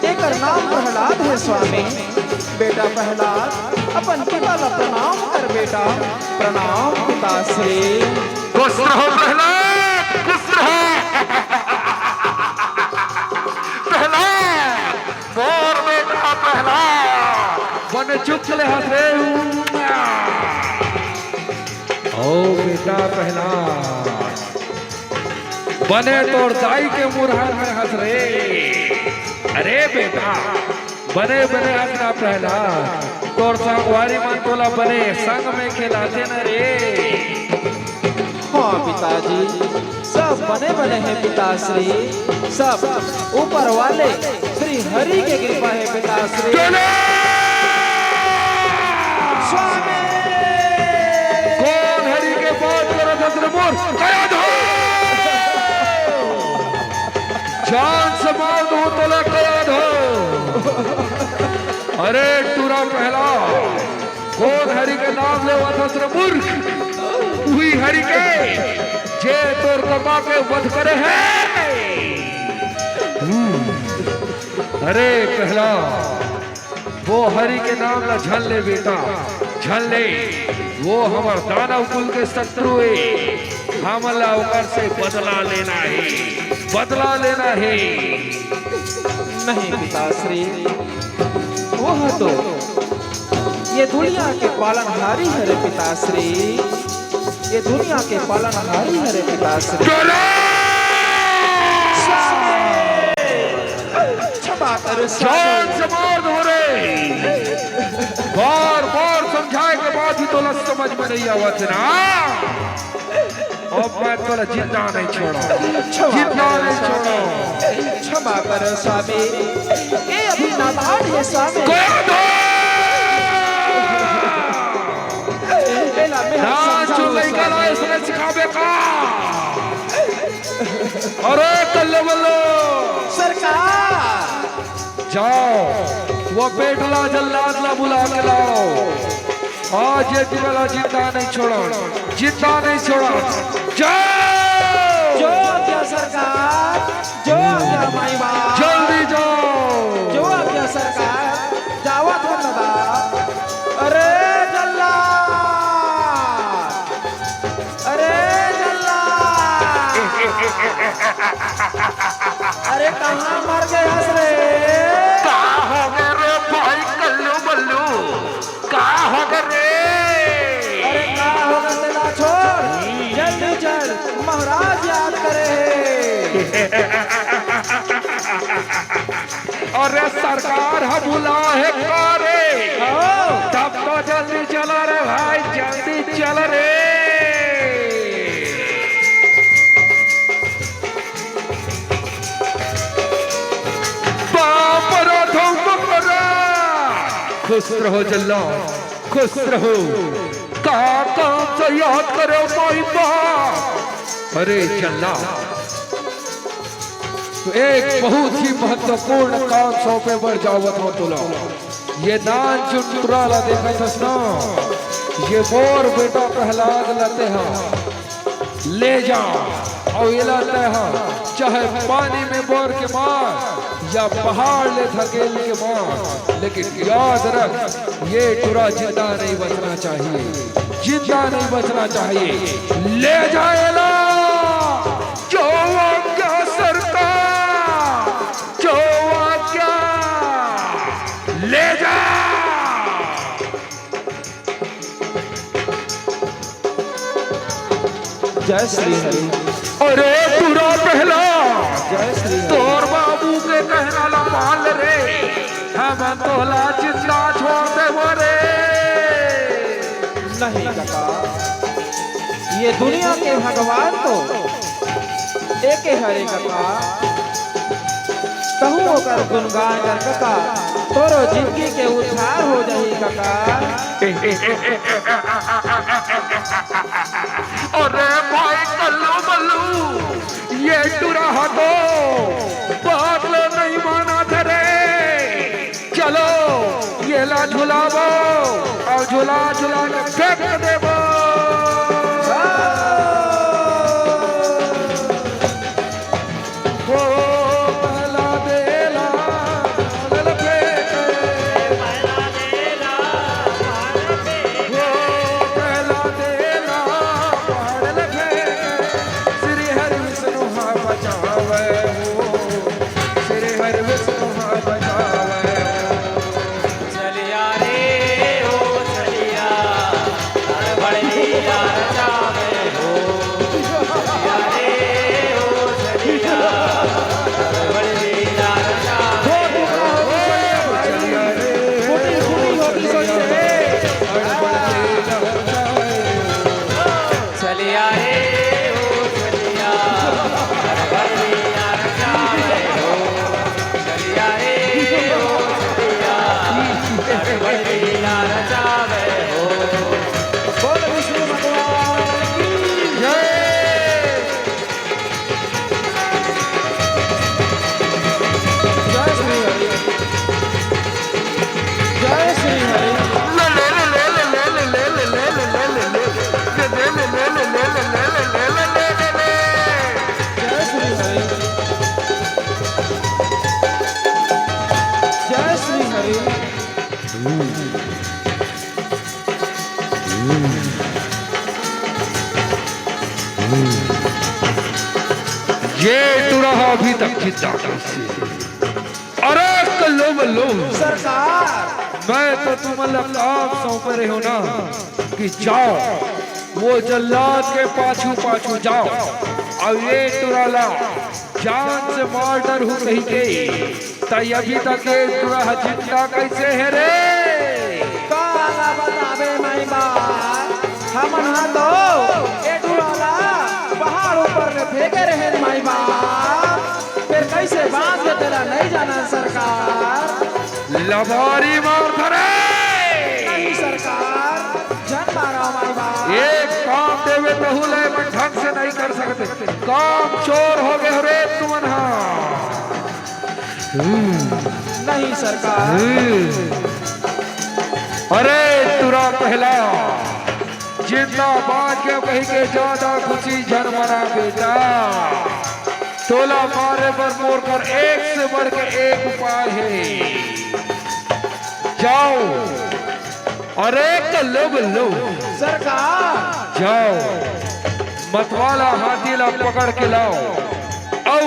एकर नाम प्रहलाद हे स्वामी। बेटा प्रहलाद, अपन पिता ला प्रणाम कर बेटा, प्रणाम पिताश्री। खुश रहो प्रहलाद, खुश रहो। प्रहलाद, मोर बेटा प्रहलाद। बने चुप ले हस रे। ओ बेटा प्रहलाद, बने तोर दाई के मुरहर में हस रे। अरे बेटा, बने बने हस ना प्रहलाद, तोर संगवारी मन तोला बने संग में खेलाथे न रे। हाँ पिताजी, सब बने बने हे पिताश्री, सब ऊपर वाले श्री हरि के कृपा हे पिताश्री। चलो! स्वामी! कोन हरि के बात करत हस रे मोर? कयाधो! जान से मार दूं तोला कयाधो। अरे टूरा प्रहलाद, कोन हरि के नाम लेवत हस रे मूर्ख? उही हरि के, जे तोर कका के वध करे हे। हम्म। अरे प्रहलाद, वो हरि के नाम ला झन ले बेटा, झन ले। वो हमर दानव कुल के शत्रु हे, हमन ला ओकर से बदला लेना हे, बदला लेना हे। नहीं पिताश्री, वो ह तो ये दुनिया के पालनहारी हरे पिताश्री, ये दुनिया के पालनहारी हरे पिताश्री। क्षमा कर स्वामी। जान से मार दूं रे। बार बार समझाए के बाद भी तोला समझ में नहीं आवत हे ना। अब मैं तोला जिंदा नहीं छोड़ों। क्षमा जिंदा करो नहीं स्वामी। छोड़ों। क्षमा करो स्वामी। ये अभी नादान हे स्वामी। कयाधो! एला मैं ना समझाऊं चुप नहीं स्वामी। करा, इसने सिखाबे का। अरे कल्ले बल्लो। सरकार। जाओ, वो पेटला जल्लाद ला बुला के लाओ। आज ये टूरा ला जिंदा नहीं छोड़ों, जिंदा नहीं छोड़ों। जाओ! जो आज्ञा सरकार, जो आज्ञा माई बाप। जल्दी जाओ। जो आज्ञा सरकार, जावत हन दादा। अरे जल्लाद! अरे जल्लाद! अरे कहाँ मर गे हस रे? का हो गे रे भाई कल्लू बल्लू? का हो गे रे? अरे का हो गे तेला छोड़, जल्दी चल, महाराज याद करे हे। अरे सरकार ह बुला हे का रे? हाँ। तब तो जल्दी चला रे भाई, जल्दी चल रे। बाप रे धमकरा। खुश रहो जल्ला, खुश रहो। का काम से याद करे माई बाप। अरे जल्ला, तो एक बहुत ही महत्वपूर्ण काम सौंपे बर जावत हों तोला। ये नानचुन टूरा ला देखत हस ना, ये मोर बेटा प्रहलाद ला तेहा ले जा, अउ एला तेहा चाहे पानी में बोर के मार या पहाड़ ले धकेल के मार, लेकिन याद रख, ये टूरा जिंदा नहीं बचना चाहिए, जिंदा नहीं बचना चाहिए। ले जा एला, जो आज्ञा सरकार, जो आज्ञा, ले जा। जय श्री हरि। अरे टूरा प्रहलाद, जय श्री हरि। तोर बाबू के कहना ला मान ले रे। मैं तोला जिंदा छोड़ देबो रे। नहीं कका, ये दुनिया के भगवान तो एके हरे कका। कहूँ ओकर गुणगान कर कका, तोरो जिंदगी के उद्धार हो जाही कका। अरे भाई कल्लू मल्लू, ये टुरा ह तो बात ल नहीं मानत हे रे। चलो, ये ला झुलावो अउ झुला झुला के फेंक देबो। ओ पहला देला, पहला फेंक। ओ पहला देला, पहला फेंक। श्री हरि विष्णु हा बचावे हो, श्री हरि विष्णु हा बचावे हो। चलिया रे ओ चलिया, हड़बड़ लीला रचावे हो। चलिया रे ओ चलिया, हड़बड़ लीला रचावे हो। चलिया रे ओ चलिया, हड़बड़ लीला रचावे हो। चलिया रे ओ चलिया, हड़बड़ लीला रचावे हो। चलिया रे ओ चलिया, हड़बड़ लीला रचावे हो। बोल विष्णु भगवान की जय। जय श्री हरि। जय श्री हरि। जय श्री हरि। जय श्री हरि। ये टुरा ह अभी तक जिंदा कइसे? अरे कल्लू मल्लू, सरकार। मैं तो तुमन ला काम सौंपे रहे हो ना कि जाओ वो जल्लाद के पाछू पाछू जाओ अउ ये टुरा ला जान से मार डरहू कहिके, त अभी तक ये टुरा ह जिंदा कइसे हे रे? काला बताबे माई बाप, हमन ह तो ए टुरा ला पहाड़ ऊपर ले फेंके रहेन माई बाप, फेर कइसे बांच गे तेला नइ जानन सरकार। लबारी मार धरे। नहीं सरकार, झन मारव माई बाप। एक काम देबे तहू ले मन ढंग से नहीं कर सकते। काम चोर हो गए हो रे तुमन हा। नहीं सरकार। अरे टुरा पहला जिंदा बांच के कहिके जादा खुशी झन मना बेटा। तोला मारे बर मोर कर एक से बढ़ के एक उपाय हे। जाओ, अरे कल्लू बल्लू, सरकार। जाओ, मतवाला हाथी ला पकड़ के लाओ, अउ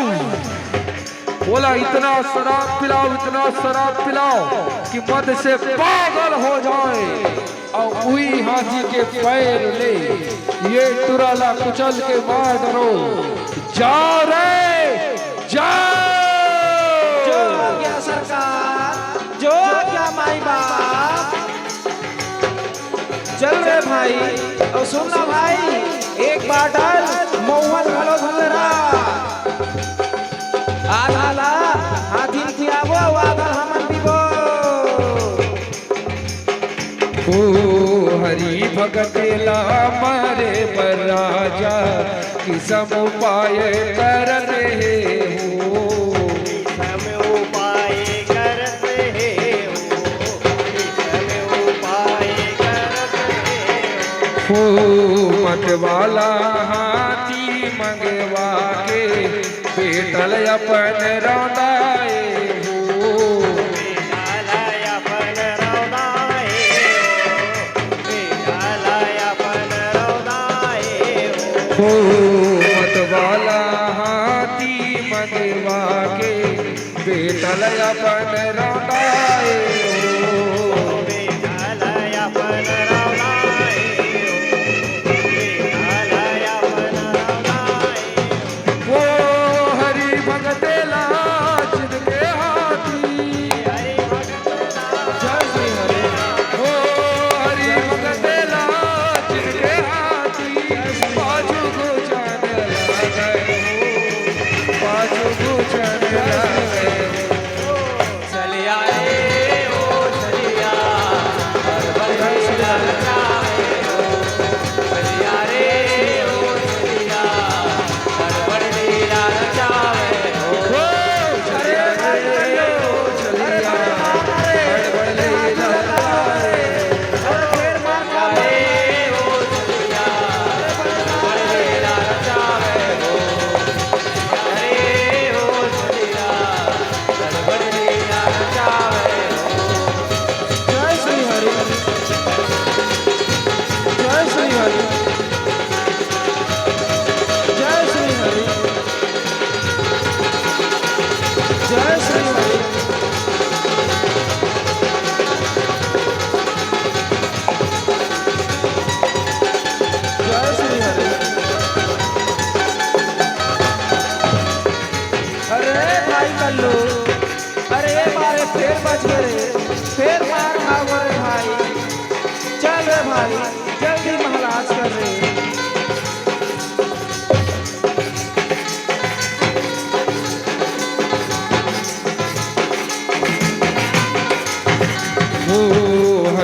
ओला इतना शराब पिलाओ, इतना शराब पिलाओ कि मद से पागल हो जाए। अउ उही हाथी के पैर ले ये टुरा ला कुचल के मार डरो। जाओ रे, जाओ। जो आज्ञा सरकार, जो आज्ञा माई बाप। चल रे भाई, अउ सुन ना भाई, एक बाटल महुआ घलो धर ले रहा। आधा ला हाथी ल खियाबो, अउ आधा ल हमन पीबो। ओ हरि भगत ला मारे बर राजा, किसम उपाय करत हे हो। किसम उपाय करत हे हो, किसम उपाय करत हे हो। हो मत वाला हाथी मंगवा के, बेटा ल अपन रौंदाए हो। बेटा ल अपन रौंदाए हो। बेटा ल अपन रौंदाए हो। हो मत वाला हाथी मंगवा के, बेटा ल अपन रौंदाए हो। बेटा ल अपन रौंदाए हो। बेटा ल अपन रौंदाए हो। ओ हरि भगते ला चिन के हाथी। हरि भगते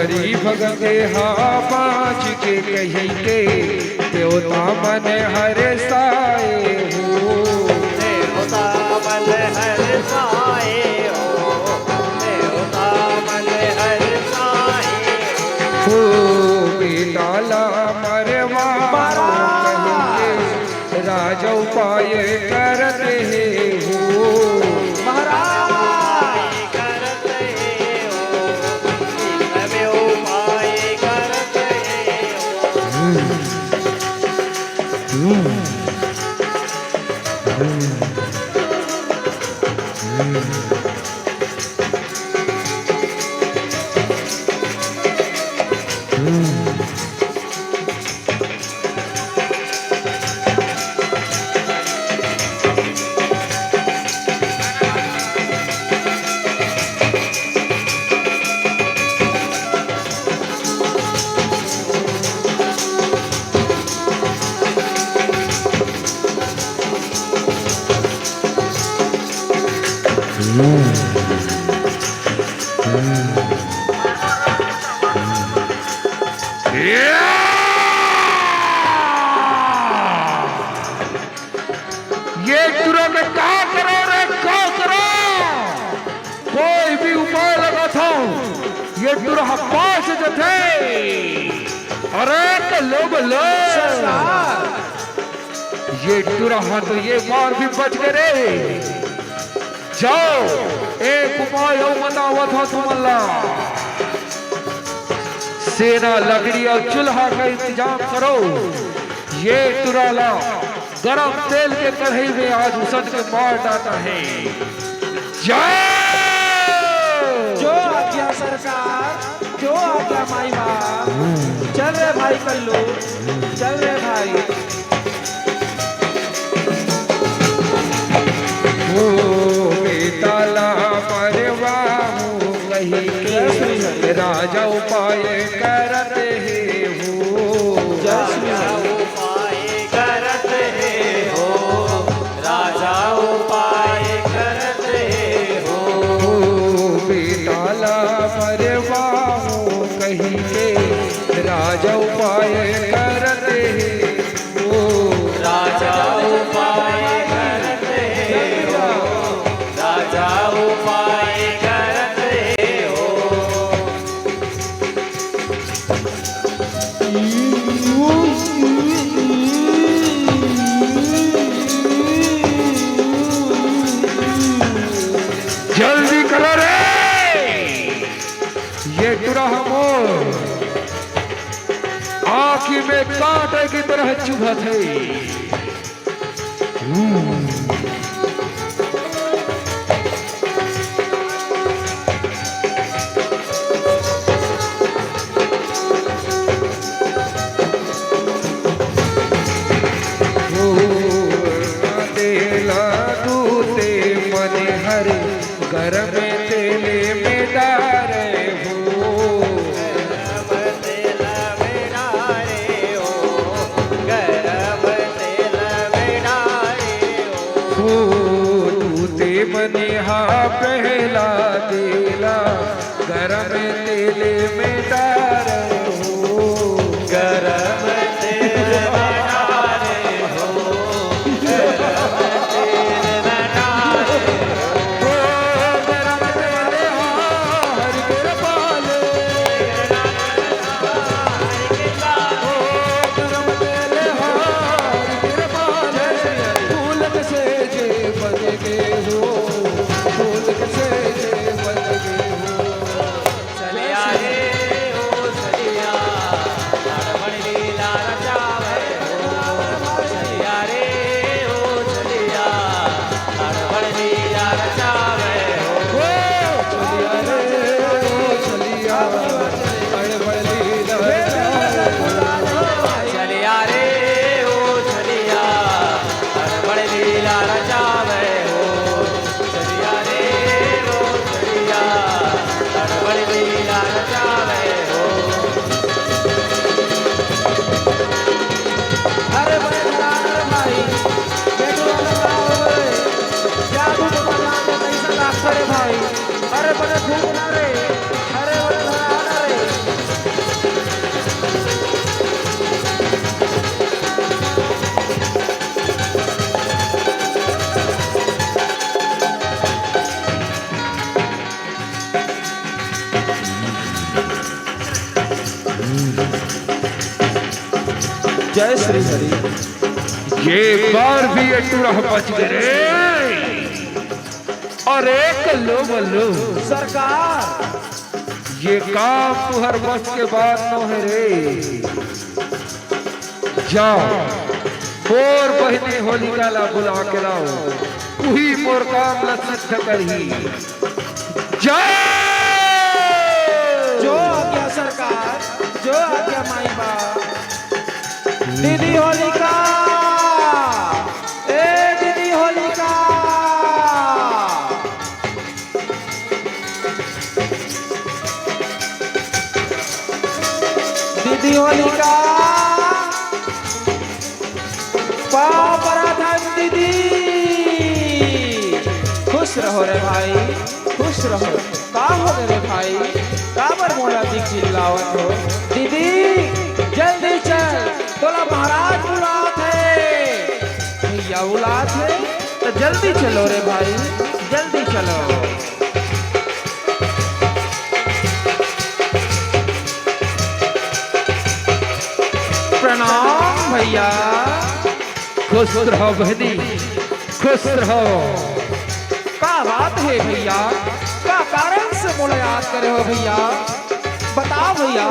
हरि भगते हा बाँच के कहिके, देवता मन हरसाए हो। देवता मन हरसाए हो, देवता मन हरसाए हो। हो बेटा ला मरवा कहिके, राजा उपाय करत हे हो। महाराज करत हे हो, इतने उपाय करत हे हो। ये टुरा में का करो रे, का करो? कोई भी उपाय लगाथव, ये टुरा ह पास जथे। अरे तो लो बोलो। ये टुरा ह तो ये बार भी बच गे रे। जाओ, एक उपाय अउ बतावत हव तुमन ला। सेना, लकड़ी अउ चूल्हा का इंतजाम करो। ये टुरा ला गरम तेल के कढ़ाई में आज उसन के मार डालना हे। जाओ। जो आज्ञा सरकार, जो आज्ञा माई बाप। चल रे भाई कल्लू, चल रे भाई। ओ बेटा ला मरवाहूँ कहिके, राजा उपाय करत हे हो। जय श्री हरि। उपाय करत हे हो, राजा उपाय करत हे हो। ओ बेटा ला मरवाहूँ कहिके, राजा उपाय करत हे हो। राजा उपाय करत हे हो, राजा उपाय करत हे हो। जल्दी करो रे, ये टुरा ह मोर आँखी में कांटे की तरह चुभत हे। तेला दूते मन हर गरम तेल में डारे हो। गरम तेल में डारे हो, गरम तेल में डारे हो। हो दूते मन हा पहला तेला गरम तेल में डारे हो। गरम तेल में डारे हो। चलिया रे ओ चलिया, लाड़ बड़ लीला रचावे हो। चलिया रे ओ चलिया, लाड़ बड़ लीला रचावे हो। ओ चलिया रे ओ चलिया, लाड़ बड़ लीला रचावे हो। चलिया रे ओ चलिया, लाड़ बड़ लीला रचावे हो। चलिया रे ओ चलिया, लाड़ बड़ लीला रचावे हो। अरे बड़े धड़ाधड़ भाई, ये तो वाला का हो रे? जादू तो बदला के कैसा लागता रे भाई? अरे बड़े फूकना रे, अरे बड़े धड़ाधड़ रे। जय श्री हरि। ये बार भी ये टूरा बच गे रे। अरे कल्लू मल्लू, सरकार। ये काम तुहर बस के बात नोहे रे। जाव, मोर बहिनी होलिका ला बुला के लाव, उही मोर काम ला सिद्ध करही। जाव। जो आज्ञा सरकार, जो आज्ञा माई बाप। दीदी होलिका, ए दीदी होलिका। दीदी होलिका, पाँव परत हन दीदी। खुश रहो रे भाई, खुश रहो। का होगे रे भाई, काबर मोला चिल्लावत हो? दीदी, जल्दी चल, तोला महाराज बुलात हे। भैया बुलात हे, त जल्दी चलो रे भाई, जल्दी चलो। प्रणाम भैया। खुश रहो बहिनी, खुश रहो। का बात हे भैया, का कारण से मोला याद करे हो भैया? बताव भैया,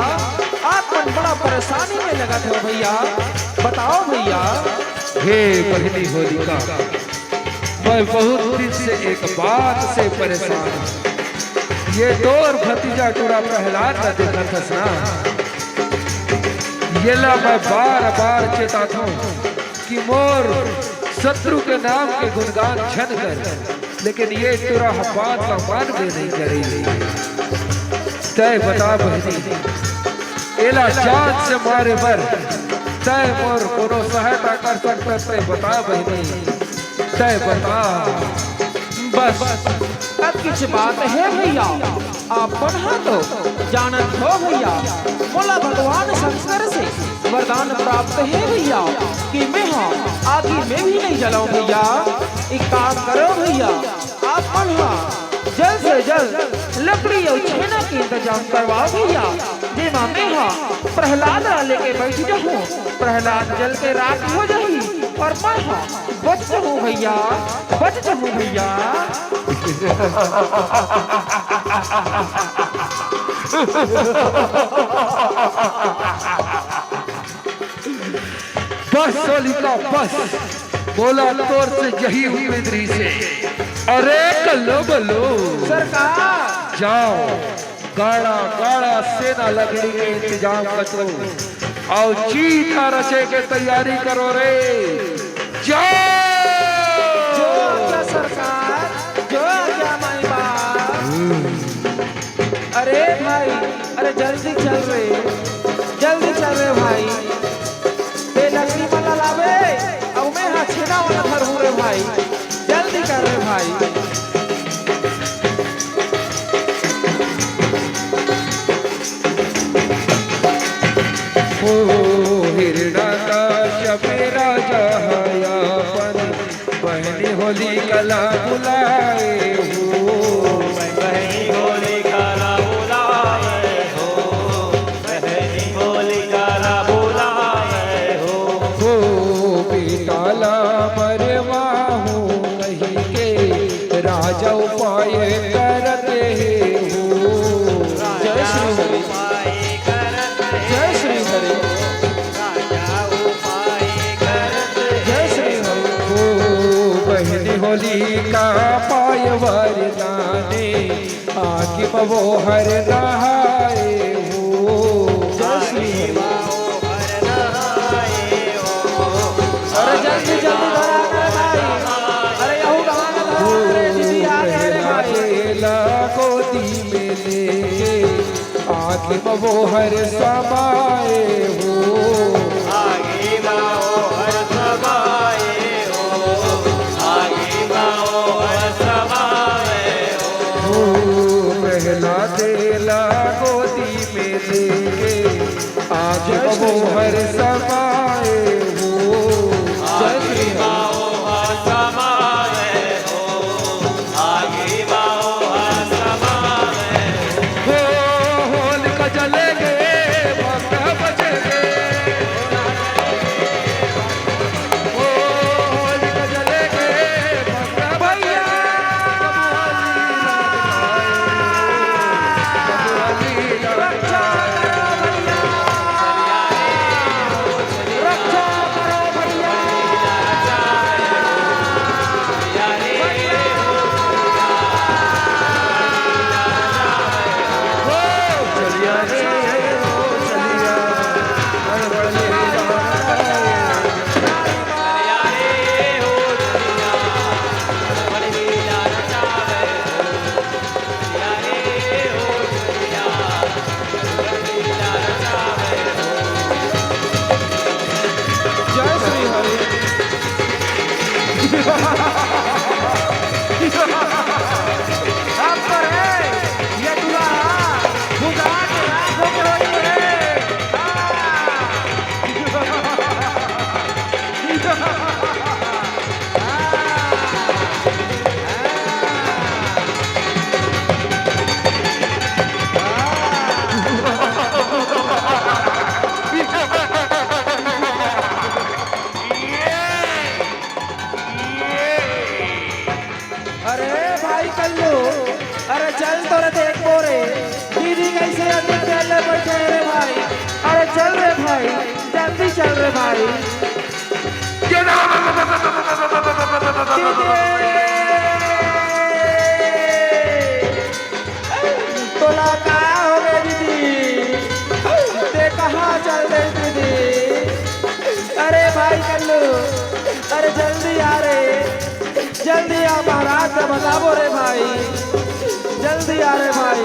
आप मन बड़ा परेशानी में लगत हो भैया, बताव भैया। हे बहिनी होलिका, मैं बहुत दिन से एक बात से परेशान हूँ। ये तोर भतीजा टूरा प्रहलाद ला देखत हस ना, येला मैं बार बार चेताथों कि मोर शत्रु के नाम के गुणगान झन कर, लेकिन ये टूरा ह बात ला मानबे नहीं करे। तय बता बहिनी, एला जान से मारे बर तय मोर कोनो सहायता कर सकत, तय बता बहिनी, तय बता। बस, अब कुछ बात हे भैया, आप मन ह तो जानत हो भैया, मोला भगवान शंकर से वरदान प्राप्त हे भैया कि मैं ह आगी में भी नहीं जलाऊं भैया। एक काम करो भैया, आप मन ह जल्द से जल्द लकड़ी अउ छेना के इंतजाम करवाओ भैया, जेमा मैं ह प्रहलाद ला लेके बैठ जाहूं। प्रहलाद जल के राख हो जाही अउ मैं ह बच जाहूं भैया, बच जाहूं भैया। बस होलिका बस, मोला तोर से यही उम्मीद रहिसे। अरे कल्लू बल्लू, सरकार। जाव, गाड़ा गाड़ा सेना लकड़ी के इंतजाम करो अउ चीता रचे के तैयारी करो रे। जाव। जो आज्ञा सरकार, जो आज्ञा माई बाप। अरे भाई, अरे जल्दी चल रे, जल्दी चल रे भाई। ए लकड़ी मन ला लावे, अउ मैं ह छेना वाला धरहूं रे भाई। जल्दी कर रे भाई। ओ हिरण्यकश्यप राजा ह अपन बहिनी होलिका ला बुलाए हो। बहिनी होलिका ला बुलाए हो, बहिनी होलिका ला बुलाए हो। हो बेटा ला मरवाहूं कहिके राजा उपाय करत हे हो। जय श्री हरि। जय श्री हरि। जय श्री हरि। ओ बहिनी होलिका पाय वरदाने, आगी म वो हर नहाए हो। जय श्री हरि। अरे जल्दी जल्दी धरा ना भाई। अरे यहू गवा ना धरा, अरे दीदी आ गए रे भाई। गोदी में लेके आगी म वो हर समाए हो। आगी म वो हर समाए हो। आगी म वो हर समाए हो। ओ प्रहलाद ला गोदी में लेके आगी म वो हर समाए हो। आगी म वो हर समाए हो। आगी म वो हर समाए हो। हो, होलिका जलेगे, भंग बजेगे। जल्दी चल रे, बैठे रे भाई। अरे चल रे भाई, जल्दी चल रे भाई। तोला का हो गे दीदी? ते कहाँ चल दे दीदी? अरे भाई कल्लू, अरे जल्दी आ रे, जल्दी आ, महाराज का बताबो रे भाई, जल्दी आ रे भाई।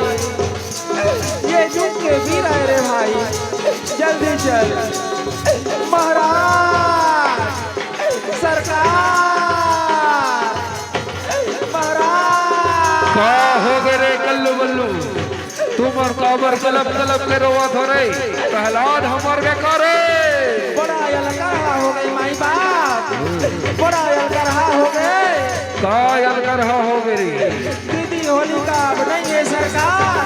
ये जुग के वीर आए रे भाई, जल्दी चल। महाराज, सरकार, महाराज। का हो गे रे कल्लू बल्लू? तुमन काबर कलप कलप के रोवत हो रे? प्रहलाद हमर बेकार रे। बड़ा अलकरहा हो गे माई बाप, बड़ा अलकरहा हो गे। का अलकरहा हो गे रे? दीदी होलिका अब नहीं है सरकार,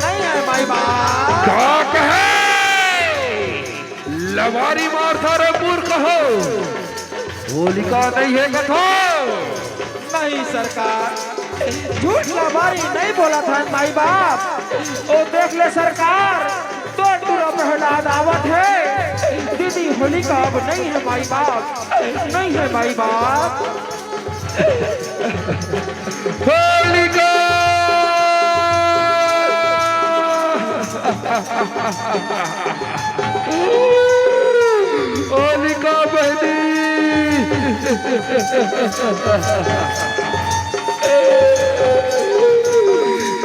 नहीं है माई बाप। का कहे? लबारी मारथा रे मूर्ख हो, होलिका नहीं है कथो। नहीं सरकार, झूठ लबारी नहीं बोलत हन माई बाप। ओ देख ले सरकार, तोर टुरा प्रहलाद आवत हे। दीदी होलिका अब नहीं है माई बाप, नहीं है माई बाप। होलिका, होलिका बहनी,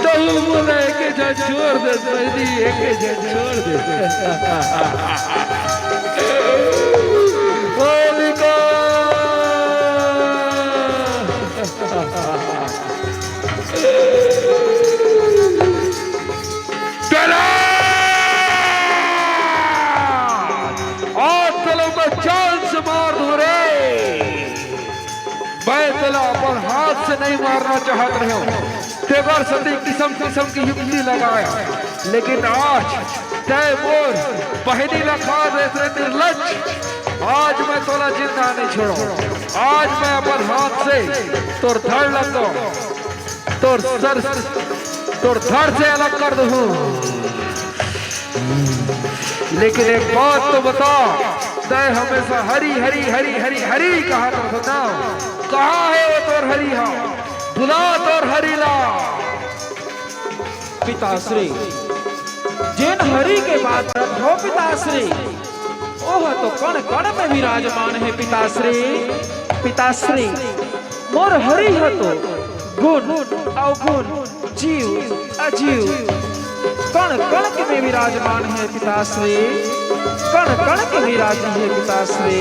तहूँ मोला एके झन छोड़ दे बहनी, एके झन छोड़ दे। होलिका। प्रहलाद! आज तोला मैं जान से मार दूं रे। मैं तोला अपन हाथ से नहीं मारना चाहत रहेंव, तेकर सेती किसम किसम के युक्ति लगाएंव, लेकिन आज तैं मोर बहिनी ला खा देस रे निर्लज। आज मैं तोला जिंदा नहीं छोड़ों। आज मैं अपन हाथ से तोर धड़ ला, तोर सर, तोर धड़ से अलग कर दूं। लेकिन एक बात तो बता, तैं हमेशा हरि हरि हरि हरि हरि कहत रहिथस ना, कहाँ हे वो तोर हरि हा? बुला तोर हरि ला। पिताश्री, जेन हरि के बात करत हो पिताश्री, ओह तो कण कण में विराजमान हे पिताश्री। पिताश्री, मोर हरि ह तो गुण अवगुण, जीव अजीव, कण कण के में विराजमान हे पिताश्री, कण कण के विराजी हे पिताश्री,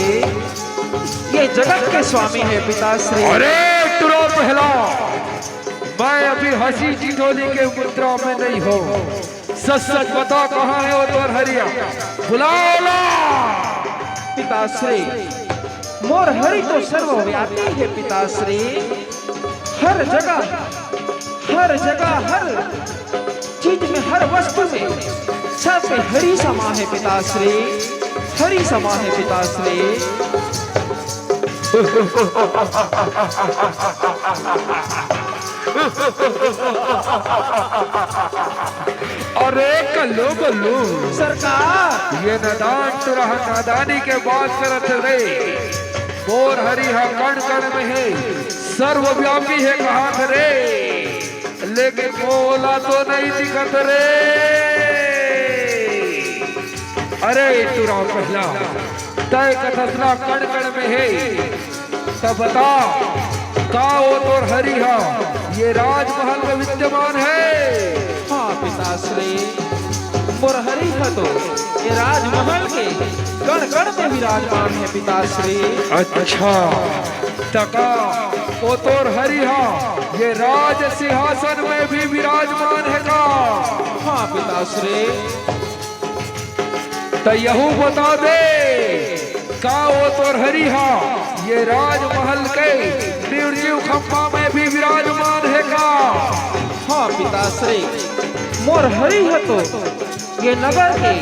ये जगत के स्वामी हे पिताश्री। अरे टुरा प्रहलाद, मैं अभी हंसी ठिठोली के मुद्रा में नहीं हूँ। सच सच बता, कहाँ हे वो तोर हरि हा? बुला ला। पिताश्री, मोर हरि तो सर्वव्यापी हे पिताश्री। हर जगह, हर जगह, हर चीज में, हर वस्तु में, सब में हरि समा हे पिताश्री, हरि समा हे पिताश्री। अरे कल्लू बल्लू, सरकार। ये नादान टुरा नादानी के बात करत हे रे। मोर हरि हा कण कण में हे, सर्वव्यापी हे कहत हे रे, लेकिन मोला तो नहीं दिखत रे। अरे टुरा प्रहलाद, तैं कथस ना कण कण में हे, त बता, का वो तोर हरि हा ये राजमहल में विद्यमान हे? हाँ पिताश्री, मोर हरि हा तो ये राजमहल के कण कण में विराजमान हे पिताश्री। अच्छा, त का वो तोर हरि हा ये राज सिंहासन में भी विराजमान हे का? हाँ पिताश्री। त यहू बता दे, का वो तोर हरि हा ये राजमहल के निर्जीव खंभा में भी विराजमान हे का? हाँ पिताश्री, मोर हरि हा तो ये नगर के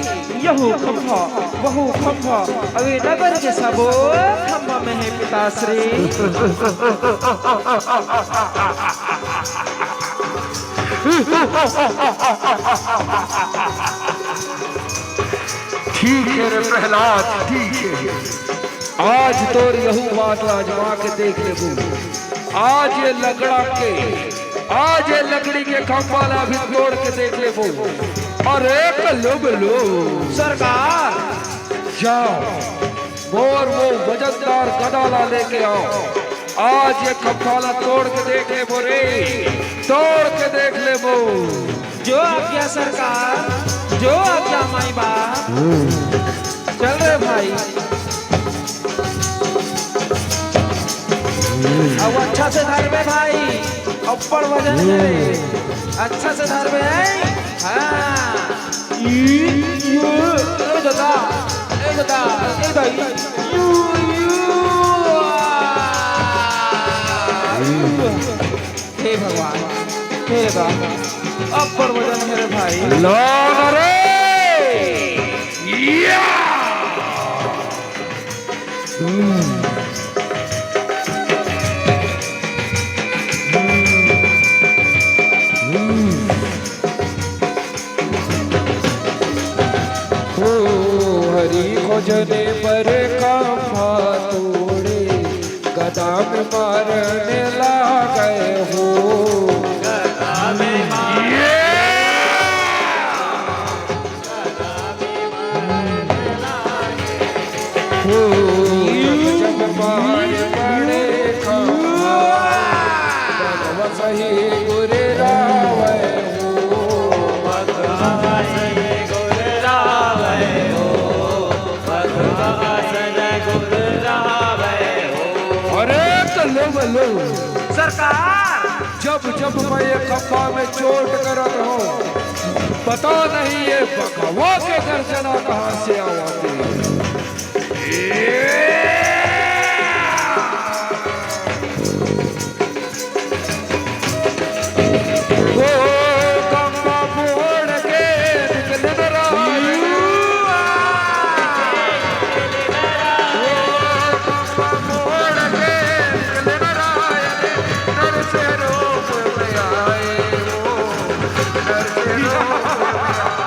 यहू खंभा, वहू खंभा, अउ ये नगर के सबो खंभा में हे पिताश्री। ठीक हे रे प्रहलाद, ठीक हे। आज तोर यहू बात ला आजमा के देख लेबो। आज ये लकड़ा के, आज ये लकड़ी के खंभा ला भी तोड़ के देख लेबो। अरे कल्लू बल्लू। सरकार। जाओ, मोर वो वजनदार गदा ला लेके आओ। आज ये खंभा ला तोड़ के देख लेबो रे, तोड़ के देख लेबो। जो आज्ञा सरकार, जो आज्ञा माई बाप। चल रे भाई। अब अच्छा से धरबे भाई, अब्बड़ वजन हे रे। अच्छा से धरबे, हैं? हाँ। ई, यो, ए दादा, ए दादा, ए दाई। यू, यू, आ। हे भगवान, हे दादा, अब्बड़ वजन हे रे भाई। लो न रे। या। हम्म। हम्म। हम्म। ओ हरि खोजने पर खंभा तोड़े, गदा में मारने लागे हो। गदा में मार- ये! ओ जब मार पड़े खंभा, सही गुरु रावै हो। अरे कल्लू बल्लू। सरकार। जब जब मैं ये खंभा में चोट करत हूँ, पता नहीं ये बघवा के गर्जना कहाँ से आवत हे। ओ खंभा फोड़ के निकल रहा है। ओ खंभा फोड़ के निकल रहा है। डर से रोक में आए हो, डर से रोक में आए।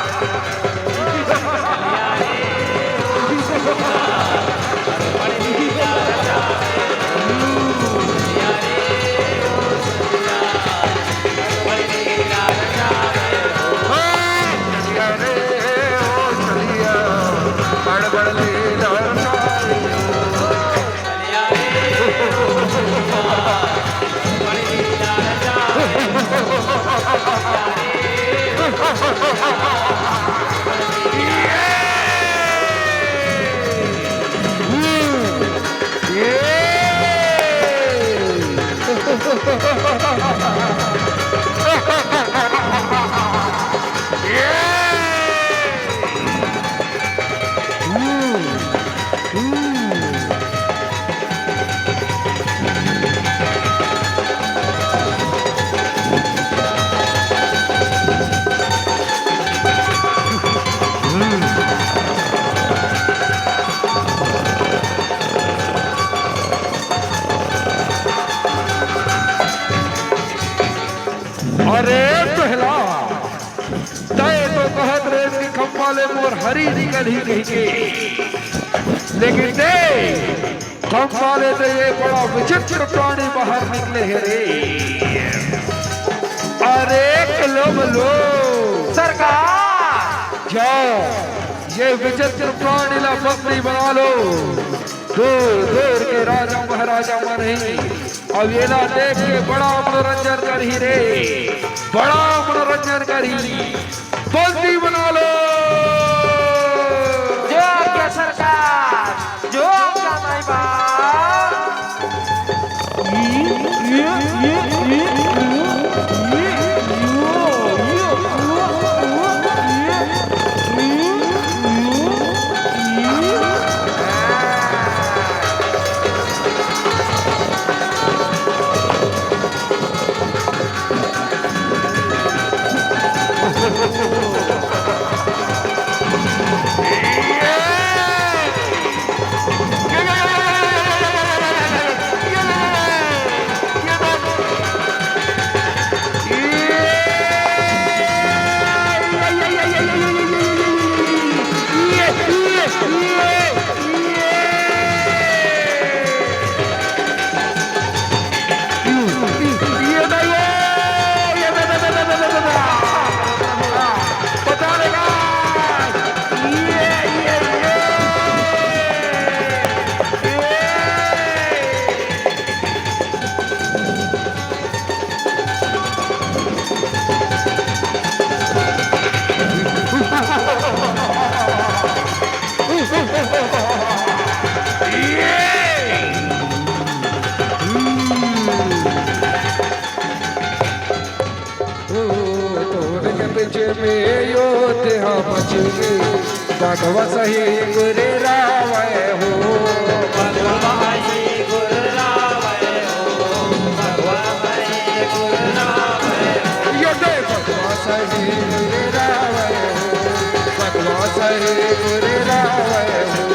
अरे प्रहलाद, तय तो कहत रहे कि खंभा ले मोर हरी निकलही कहिके, लेकिन देख, खंभा ले तो ये बड़ा विचित्र प्राणी बाहर निकले हे रे। अरे कल्लू बल्लू। सरकार। जाओ, ये विचित्र प्राणी ला बंदी बना लो। दूर दूर के राजा महाराजा मन ही अब एला देख के बड़ा मनोरंजन करही रे, बड़ा मनोरंजन करही। बंदी बना लो। जो आज्ञा सरकार, जो आज्ञा माई बाप। बचगे, भगवा सही गुरु रावय हो। भगवा सही गुरु रावय हो। भगवा सही गुरु रावय हो। ये दे भगवा सही गुरु रावय हो। भगवा सही गुरु रावय हो।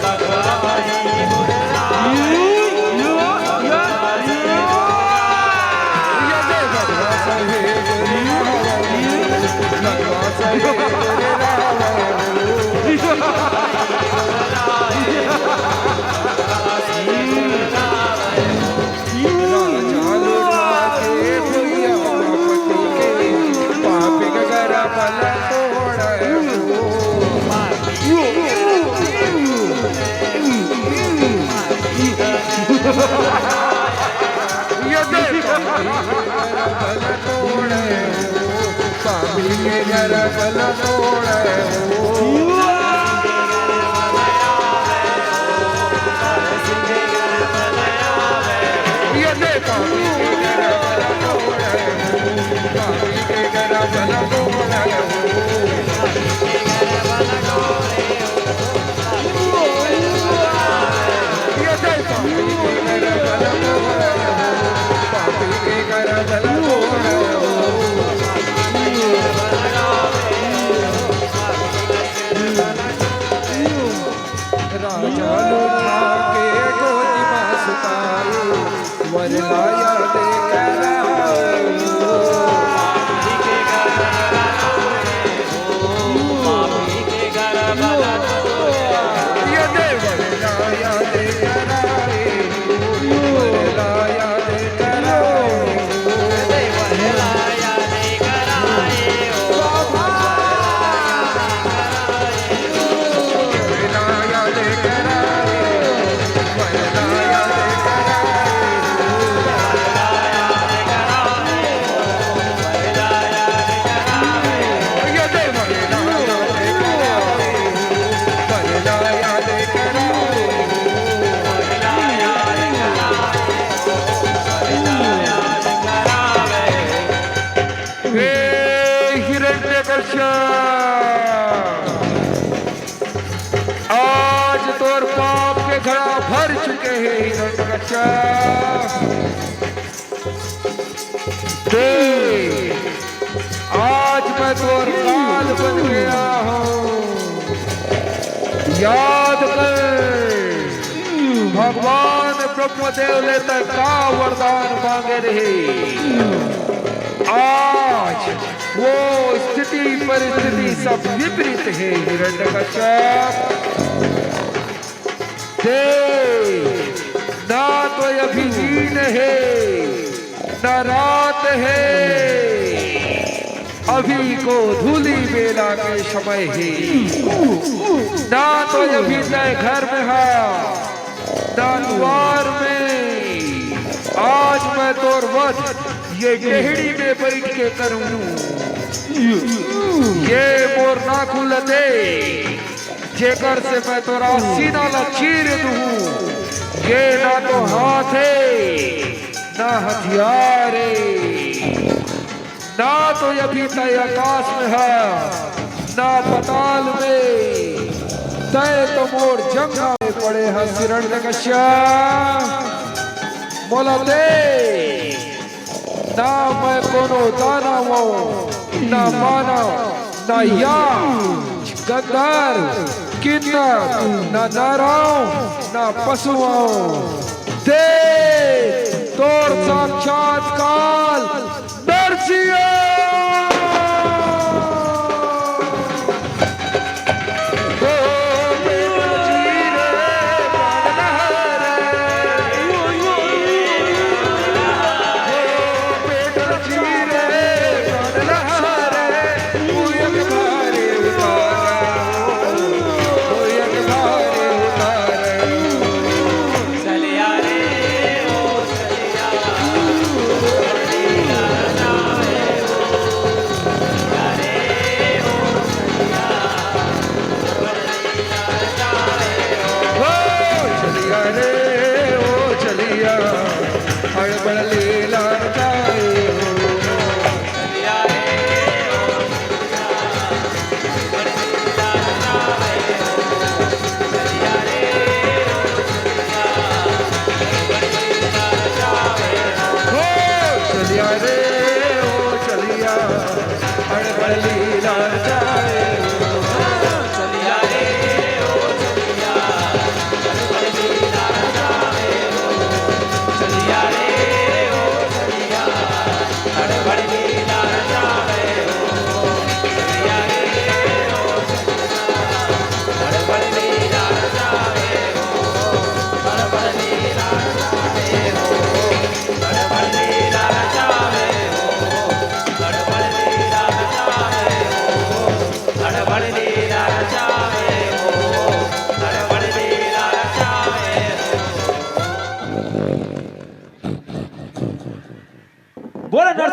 भगवा सही गुरु रावय हो। ये दे भगवा सही गुरु रावय हो। भगवा सही गुरु रावय हो। स्वामी के घर बल तोड़े हो। ये दे स्वामी के घर बल तोड़े हो। स्वामी के घर बल तोड़े हो। ये दे स्वामी के घर बल तोड़े हो। स्वामी के घर बल तोड़े हो। राजा लूटा के गोदी मा सुताए, वर लाया दे कराए। ये दे वर लाया दे कराए, वर लाया दे कराए। हे हिरण्यकश्यप, आज तोर पाप के घड़ा भर चुके हे हिरण्यकश्यप। देख, आज मैं तोर काल बन गया हूँ। याद कर, भगवान ब्रह्मदेव ले तैं का वरदान मांगे रहे। आज वो स्थिति परिस्थिति सब विपरीत हे हिरण्यकश्यप। देख, ना तो अभी दिन हे, ना रात हे, अभी गोधूली बेला के समय हे। ना तो अभी तैं घर में हा, ना दुवार में। आज मैं तोर वध ये टेहड़ी में बैठ के करूँ। ये मोर नाखून ल दे, जेकर से मैं तोर सीना ला चीर दूँ। ये ना तो हाथ हे, ना हथियार हे, ना तो अभी तैं आकाश में हा, ना पताल में। तैं तो मोर जंघा में पड़े हा हिरण्यकश्यप। मोला दे, ना मैं कोनो दानव हूँ, ना मानव, ना यक्ष, गंधर्व, किन्नर, ना नर हूँ, ना पशु हूँ। देख, तोर साक्षात काल नरसिंह। ओ चलिया रे, ओ चलिया, हड़बड़ लीला जाए हो।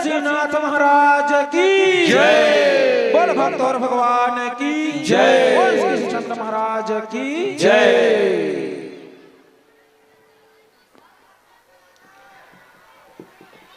श्रीनाथ महाराज की जय। बोल भक्तोर भगवान की जय। बोल श्री चंद्र महाराज की जय।